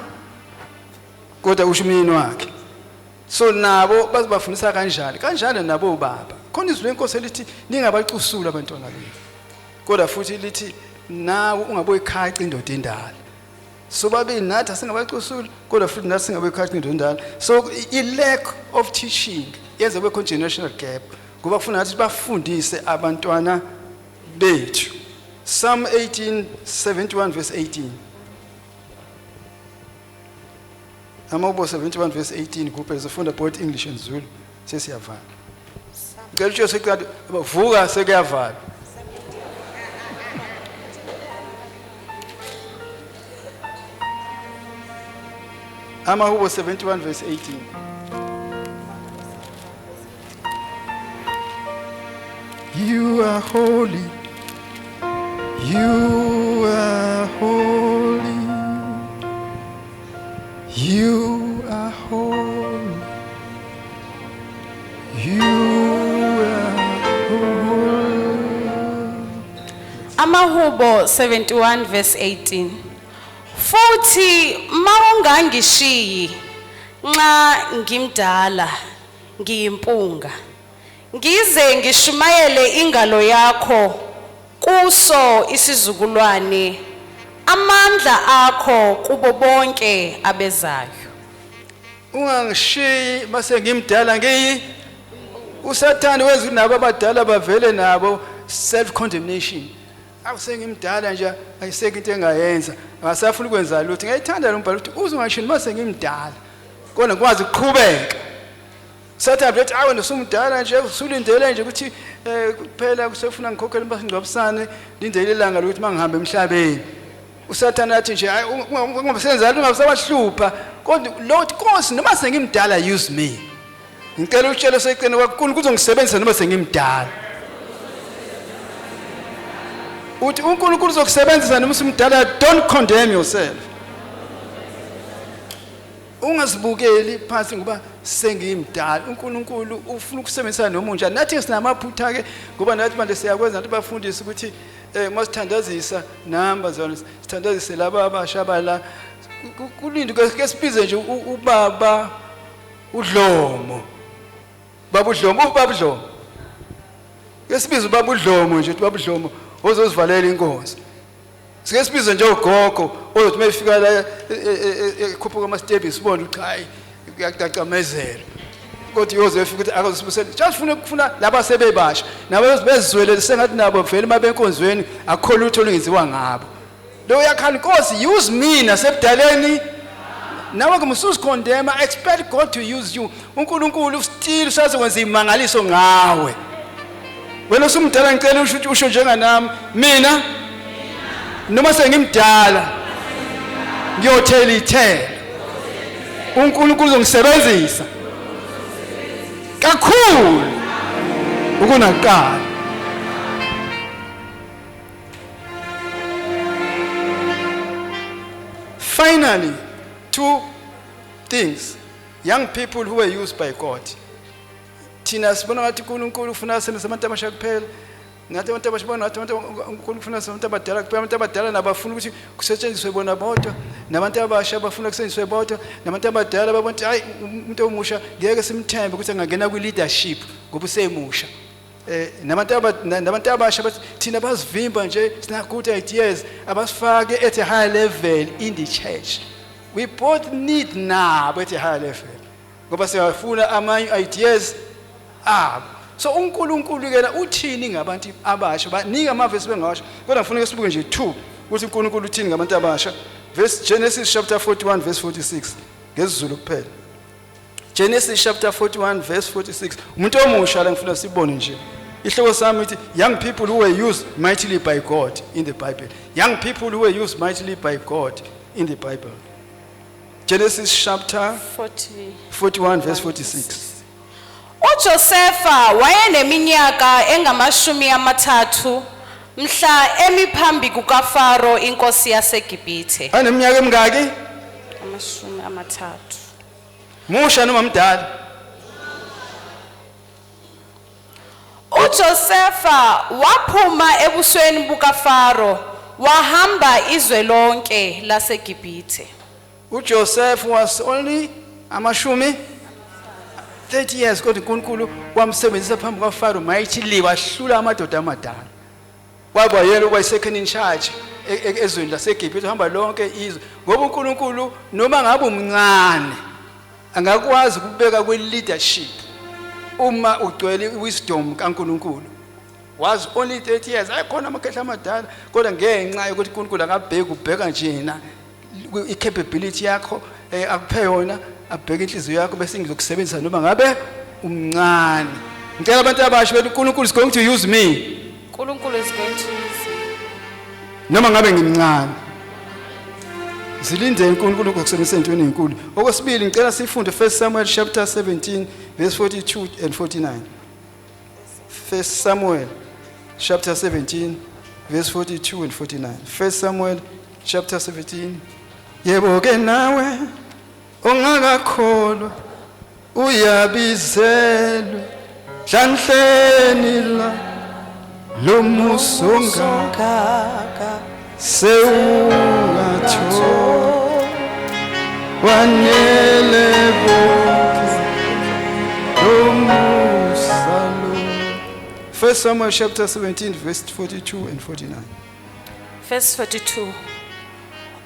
kodwa usho umyeni wakhe. So nabo bazobafundisa kanjani kanjani nabo baba khona izwi lenkosi elithi ningabacusuli abantwana benu kodwa futhi lithi nawe ungaboyikhaca indoda endala. So babe nathi asingabacusuli kodwa futhi nathi singaboyikhaca indoda endala. So i-lack of teaching yenza kube khona generational gap ngoba kufuna nathi bafundise abantwana bethu. Psalm 18 71 verse 18, Amahubo 71 verse 18 kuphela sifunda both English and Zulu sesiyavala. Ngicela utsho seqala vuka sekuyavala. Amahubo 71 verse 18. You are holy. You are holy. You are holy. You are holy. Amahubo 71 verse 18. Futhi mawungangishiyi nxa ngimdala ngiyimpunga, ngize ngishumayele ingalo yakho kuso isizukulwane, amandla akho kubo bonke abezayo. Ungangishiyi mase ngimdala ngiyi usathane wenza nabo abadala bavele nabo self condemnation. Awusengimdala nje ayisekho into engayenza akasafuna ukwenza lutho. Ngiyayithanda lo mbhalo ukuthi uzongashiyi mase ngimdala kodwa ngikwazi ukuqhubeka. Sathane bethi awu nesumdala nje usulindele nje ukuthi kuphela kusefuna ngikhokhele masingcwabisane lindele ilanga lokuthi mangihambe emhlabeni. Usathane athi nje hayi ungasenza lutho ungasabahlupha kodwa Lord Nkosi noma sengimdala use me. Ngicela utshele seceleni kwakho uNkulunkulu uzongisebenzisa noma sengimdala. Uthi uNkulunkulu uzokusebenzisa noma usumdala. Don't condemn yourself. Ungazibukeli phansi ngoba sengimdala. uNkulunkulu ufuna ukusebenzisa noma unjani. Nathi sinamaphutha ke ngoba nathi manje siyakwenza nathi bafundise ukuthi masithandazisa namba zona sithandazise laba abasha bala kulinde ke sibize nje ubaba uDlomo, baba uDlomo, ubaba uDlomo, ke sibize ubaba uDlomo nje ubaba uDlomo ozozivalela inkonzo. Sike sibize nje ugogo ozothi mayifika la ekhuphuka ama steps sibone ukuthi hayi kuyacacamezela kodwa uyoze efika ukuthi akazosibusela. Just funa kufuna laba sebebasha nabo bezizwele sengathi nabo vele mabenkonzweni akukho lutho olungenziwa ngabo. Lo uyakhala Nkosi use me nasebudaleni. Nawe ke musuzikhondema, expect God to use you. uNkulunkulu still usazokwenza imangaliso ngawe. Wena usumdala, ngicela usho njenganami, mina noma sengimdala ngiyothela ithelo, uNkulunkulu uzongisebenzisa kakhulu ukunakuqala. Finally, two things: young people who were used by God. Thina sibona ngathi uNkulunkulu ufuna asebenzise abantu abasha kuphela, nathi abantu abasha bona ngathi uNkulunkulu ufuna abantu abadala kuphela. Abantu abadala nabafuna ukuthi kusetshenziswe bona bodwa, nabantu abasha bafuna kusetshenziswe bodwa, nabantu abadala babona ukuthi hayi, umuntu omusha ngeke simthembe ukuthi angangena kwi-leadership ngoba usemusha. Nabantu abasha bathi thina basivimba nje, sina good ideas, abasifake at a higher level in the church. We both need nabo at a higher level ngoba siyafuna amanye ideas abo. So uNkulunkulu ke la uthini ngabantu abasha? Baningi amavesi bengawasho, kodwa ngifuna sibuke nje two ukuthi uNkulunkulu uthini ngabantu abasha. Verse Genesis chapter 41 verse 46 ngesiZulu kuphela. Genesis chapter 41 verse 46, umuntu omusha la ngifuna sibone nje. Ihloko sami ithi young people who were used mightily by God in the Bible. Young people who were used mightily by God in the Bible. Genesis chapter 40 41 verse 46. uJosefa wayeneminyaka engamashumi amathathu mhla emi phambi kukaFaro inkosi yaseGibhithe. Aneminyaka emingaki? 30. Musha noma mdala? uJosefa waphuma ebusweni bukaFaro wahamba izwe lonke laseGibhithe. uJoseph was only amashumi 30 years, kodwa uNkulunkulu wamsebenzisa phambi kwaFaro mightily, wahlula amadoda amadala. Kwaba yena okwayi second in charge ezweni laseGibhithe, uhamba lonke izwe, ngoba uNkulunkulu noma ngabe umncane angakwazi ukubeka kwe-leadership uma ugcwele wisdom kaNkulunkulu. Was only 30 years, ayikhona amakhehla amadala, kodwa ngenxa yokuthi uNkulunkulu akabheki, ubheka nje yena i-capability yakho akuphe yona, abheke inhliziyo yakho, bese ngizokusebenzisa noma ngabe umncane. Ngicela abantu abasha bethi, uNkulunkulu is going to use me uNkulunkulu is going to use me noma ngabe ngimncane. Zilinde uNkulunkulu ngokusebenzisa entweni ezinkulu. Okwesibili, ngicela sifunde 1 Samuel chapter 17 verse 42 and 49. 1 Samuel chapter 17 verse 42 and 49. 1 Samuel chapter 17. Yebo ke, nawe ongakakholwa uyabizelwe hlanhleni la lomusa ongaka sewungathola wanele bonke lomusa lo. 1 Samuel chapter 17 verse 42 and 49. Verse 42.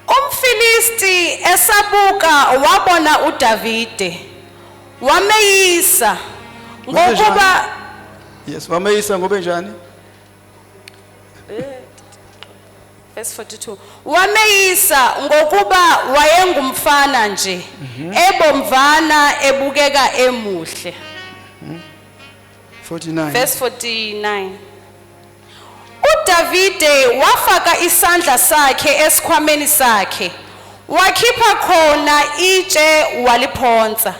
UmFilisti esabuka wabona uDavide, wameyisa ngokuba Yes, wameyisa ngobe njani? Verse 42. Wameyisa ngokuba wayengumfana nje, ebomvana, ebukeka emuhle. 49. Verse 49. uDavide wafaka isandla sakhe esikhwameni sakhe, wakhipha khona itshe, waliphonsa,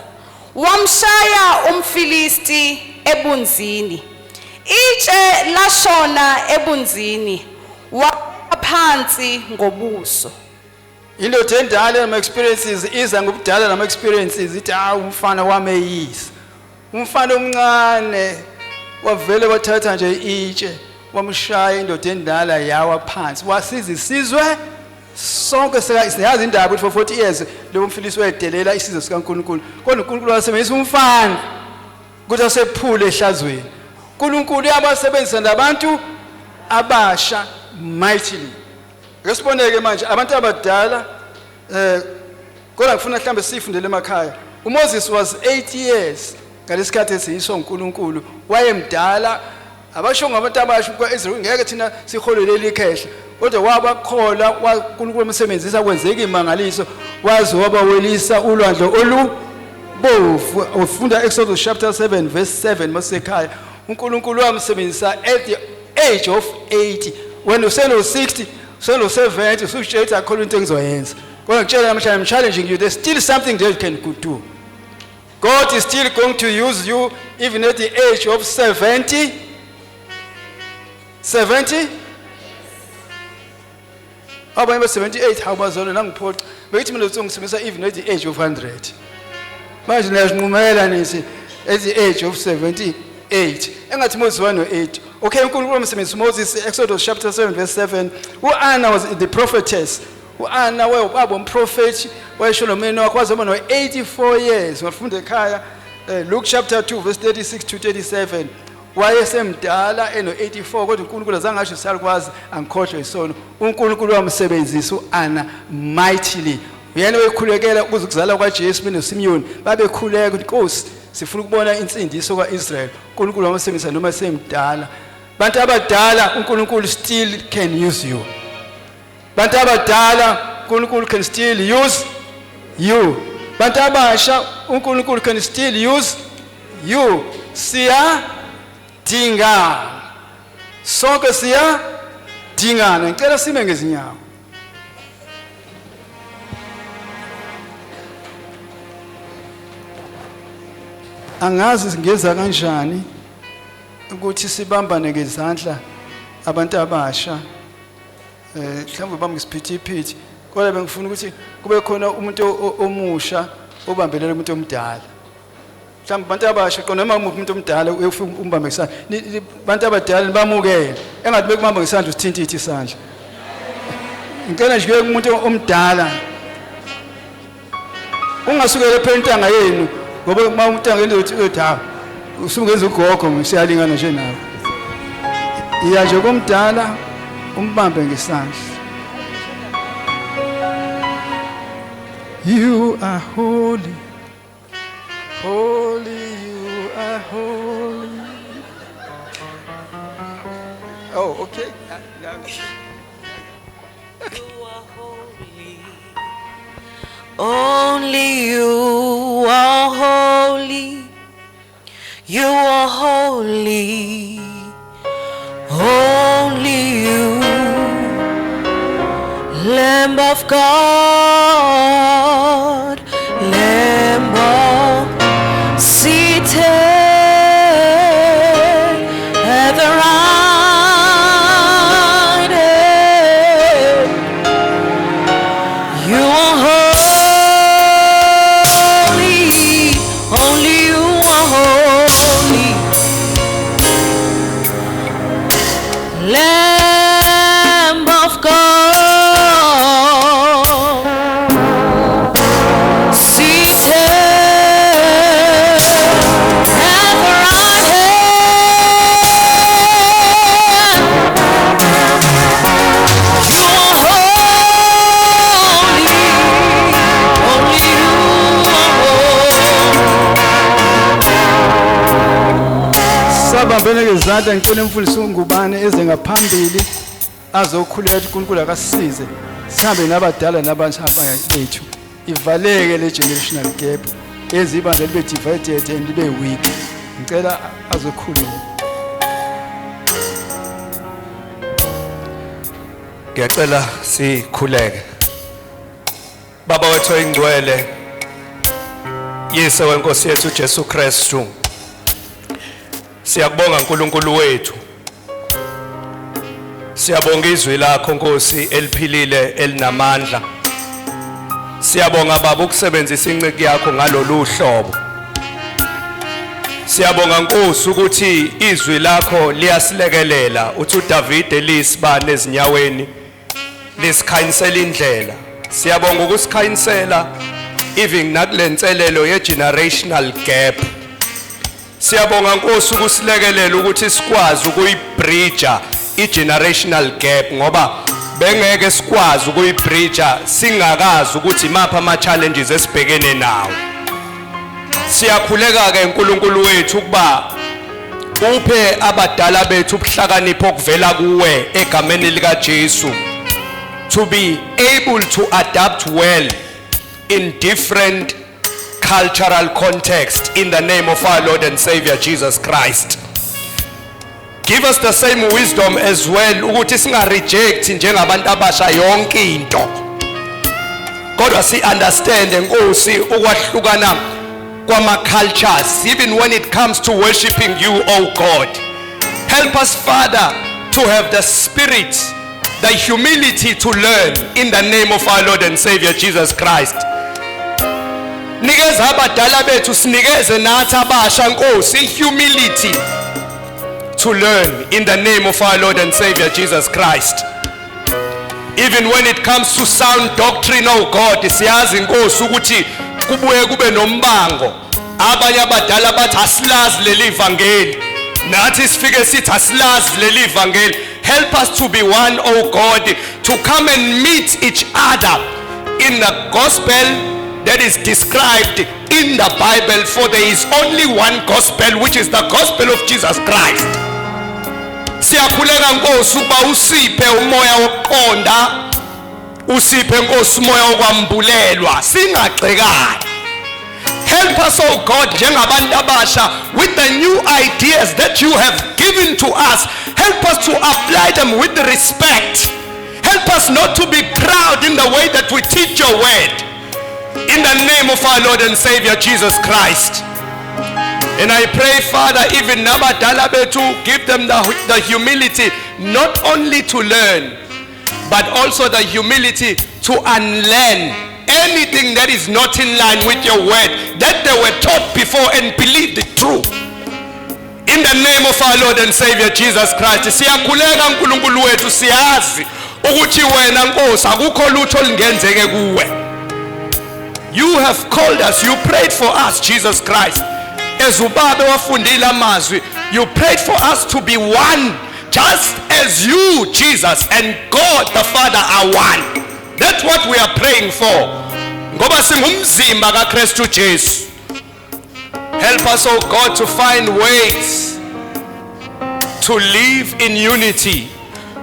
wamshaya umFilisti ebunzini. Itshe lashona ebunzini, waphansi ngobuso. Indoda endala nama experiences, iza ngobudala nama experiences, ithi ah, umfana wameyisa. Umfana omncane wavele wathatha nje itshe, wamshaya indoda endala, yawa phansi, wasiza isizwe sonke. Siyazi indaba ukuthi for 40 years lo mfilisi wayedelela isizwe sikaNkulunkulu, kodwa uNkulunkulu wasebenzisa umfana ukuthi asephule ehlazweni. uNkulunkulu uyabasebenzisa nabantu abasha mightily. Ake siboneke manje abantu abadala, kodwa ngifuna mhlambe sifundele emakhaya. uMoses was 8 years ngalesikhathi esiyiswa uNkulunkulu, wayemdala. Abasho ngabantu abasha kwaIsrael, ngeke thina siholwe leli khehla, kodwa wabakhola uNkulunkulu umsebenzisa, kwenzeka imangaliso, waze wabawelisa ulwandle olubovu. Ufunda Exodus chapter 7 verse 7 masekhaya. uNkulunkulu wamsebenzisa at the age of 80. Wena useno 60, useno 70, usutshela ukuthi akukho into engizoyenza. Kodwa ngitshela namhlanje, I'm challenging you, there's still something that you can do. God is still going to use you even at the age of 70. 70? Abanye ba 78, hawu bazalwane, nangiphoxa. Bekithi mina ngisebenzisa even at the age of 100. Manje niyazinqumela nithi at the age of 78. Engathi Moses wano 8. Okay, uNkulunkulu wamsebenzisa Moses, Exodus chapter 7 verse 7. uAnna was the prophetess. uAnna wayebaba umprofeti, wayesho nomyeni wakhe wazoba no 84 years. Wafunda ekhaya, Luke chapter 2 verse 36 to 37. Wayesemdala eno 84, kodwa uNkulunkulu azange asho salukwazi angikhohlwe isono. UNkulunkulu wamsebenzisa uAnna mightily. Uyena oyikhulekela ukuze kuzala kwaJesu benoSimeon, babekhuleka ukuthi, Nkosi, sifuna ukubona insindiso kaIsrael. uNkulunkulu wamsebenzisa noma semdala. Bantu abadala, uNkulunkulu still can use you. Bantu abadala, uNkulunkulu can still use you. Bantu abasha, uNkulunkulu can still use you. Siya dingana sonke, siya dingana. Ngicela sime ngezinyawo. Angazi singeza kanjani ukuthi sibambane ngezandla abantu abasha, mhlawumbe bami ngisiphithiphithi, kodwa bengifuna ukuthi kube khona umuntu omusha obambelela umuntu omdala. Mhlawumbe abantu abasha qona, noma umuphi umuntu omdala uyofika umbambe ngesandla. Bantu abadala, nibamukele, engathi bekubamba ngesandla usithintithe isandla. Ngicela nje kuye umuntu omdala, ungasukele phela intanga yenu, ngoba uma untanga yenu uthi ha, usungenza ugogo, siyalingana nje nawe. Iya nje komdala umbambe ngesandla. You are holy, holy, you are holy. Oh, okay. You are holy. Only you are holy. You are holy. Only you, Lamb of God, Lamb of seated at the right hand. You are holy, only you are holy. Lamb of God, seated at the right hand. You are holy, only you are holy. Sabambene ngezandla, ngicela umfundisi uNgubane eze ngaphambili azokhuleka ukuthi uNkulunkulu akasisize sihambe nabadala nabantu bethu, ivaleke le generational gap ezibandla libe divided and libe weak. Ngicela azokhuluma. Ngiyacela sikhuleke. Baba wethu oyingcwele, Yise wenkosi yethu Jesu Kristu. Siyakubonga uNkulunkulu wethu. Siyabonga izwi lakho Nkosi eliphilile elinamandla. Siyabonga Baba ukusebenzisa inceke yakho ngalolu hlobo. Siyabonga Nkosi ukuthi izwi lakho liyasilekelela, uthi uDavide lisibane ezinyaweni, lisikhanyisela indlela. Siyabonga ukusikhanyisela even nakulenselelo ye generational gap. Siyabonga Nkosi ukusilekelela ukuthi sikwazi ukuyibridge i-generational gap, ngoba bengeke sikwazi ukuyibridge singakazi ukuthi imaphi ama challenges esibhekene nawo. Siyakhuleka ke uNkulunkulu wethu ukuba uphe abadala bethu ubuhlakanipho okuvela kuwe egameni lika Jesu, to be able to adapt well in different cultural context in the name of our Lord and Savior Jesus Christ. Give us the same wisdom as well ukuthi singa reject njengabantu abasha yonke into, kodwa si understand, Nkosi, ukwahlukana kwama cultures, even when it comes to worshiping you, oh God. Help us, Father, to have the spirit, the humility to learn in the name of our Lord and Savior Jesus Christ. Nikeza abadala bethu, sinikeze nathi abasha, Nkosi, humility to learn in the name of our Lord and Savior Jesus Christ. Even when it comes to sound doctrine, oh God, siyazi, Nkosi, ukuthi kubuye kube nombango. Abanye abadala bathi asilazi leli vangeli, nathi sifike sithi asilazi leli vangeli. Help us to be one, oh God, to come and meet each other in the gospel that is described in the Bible, for there is only one gospel, which is the gospel of Jesus Christ. Siyakhuleka, Nkosi, ukuba usiphe umoya wokuqonda, usiphe, Nkosi, umoya wokwambulelwa, singagxekani. Help us, oh God, njengabantu abasha, with the new ideas that you have given to us. Help us to apply them with respect. Help us not to be proud in the way that we teach your word in the name of our Lord and Savior Jesus Christ. And I pray, Father, even nabadala bethu, give them the humility not only to learn, but also the humility to unlearn anything that is not in line with your word that they were taught before and believed it true. In the name of our Lord and Savior Jesus Christ, siyakhuleka, uNkulunkulu wethu, siyazi ukuthi wena, Nkosi, akukho lutho olungenzeke kuwe. You have called us, you prayed for us, Jesus Christ. As ubaba wafundile amazwi, you prayed for us to be one just as you, Jesus, and God the Father are one. That's what we are praying for. Ngoba singumzimba kaKristu Jesu. Help us, oh God, to find ways to live in unity,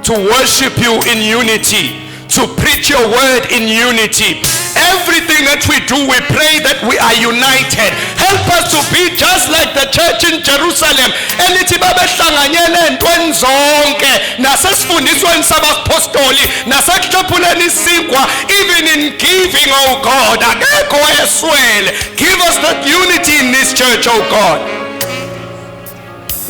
to worship you in unity, to preach your word in unity. Everything that we do, we pray that we are united. Help us to be just like the church in Jerusalem. Elithi babehlanganyele entweni zonke, nasesifundisweni sabapostoli, nasekuhlephuleni isinkwa, even in giving, oh God. Akekho wayeswele. Give us that unity in this church, oh God.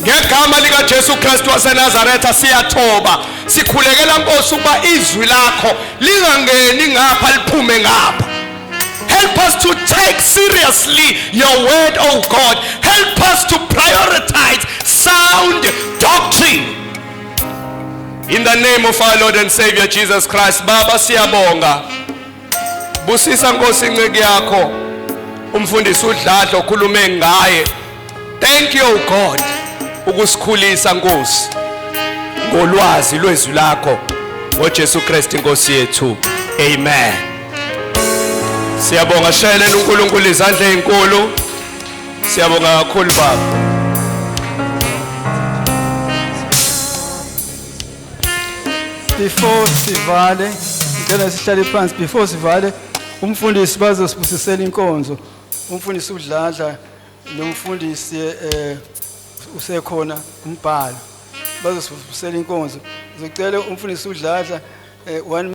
Ngegama lika Jesu Kristu waseNazaretha siyathoba, sikhulekela, Nkosi, ukuba izwi lakho lingangeni ngapha liphume ngapha. Help us to take seriously your word, oh God. Help us to prioritize sound doctrine in the name of our Lord and Savior Jesus Christ. Baba, siyabonga. Busisa, Nkosi, inceku yakho umfundisi uDladla okhulume ngaye. Thank you, oh God, ukusikhulisa, Nkosi, ngolwazi lwezwi lakho, ngoJesu Kristu inkosi yethu, amen. Siyabonga. Shayeleni uNkulunkulu izandla ezinkulu. Siyabonga kakhulu, baba. Before sivale, ngicela sihlale phansi. Before sivale, umfundisi bazosibusisela inkonzo, umfundisi uDladla nomfundisi usekhona umbhalo, bazosibusisela inkonzo. Ngizocela umfundisi uDladla one.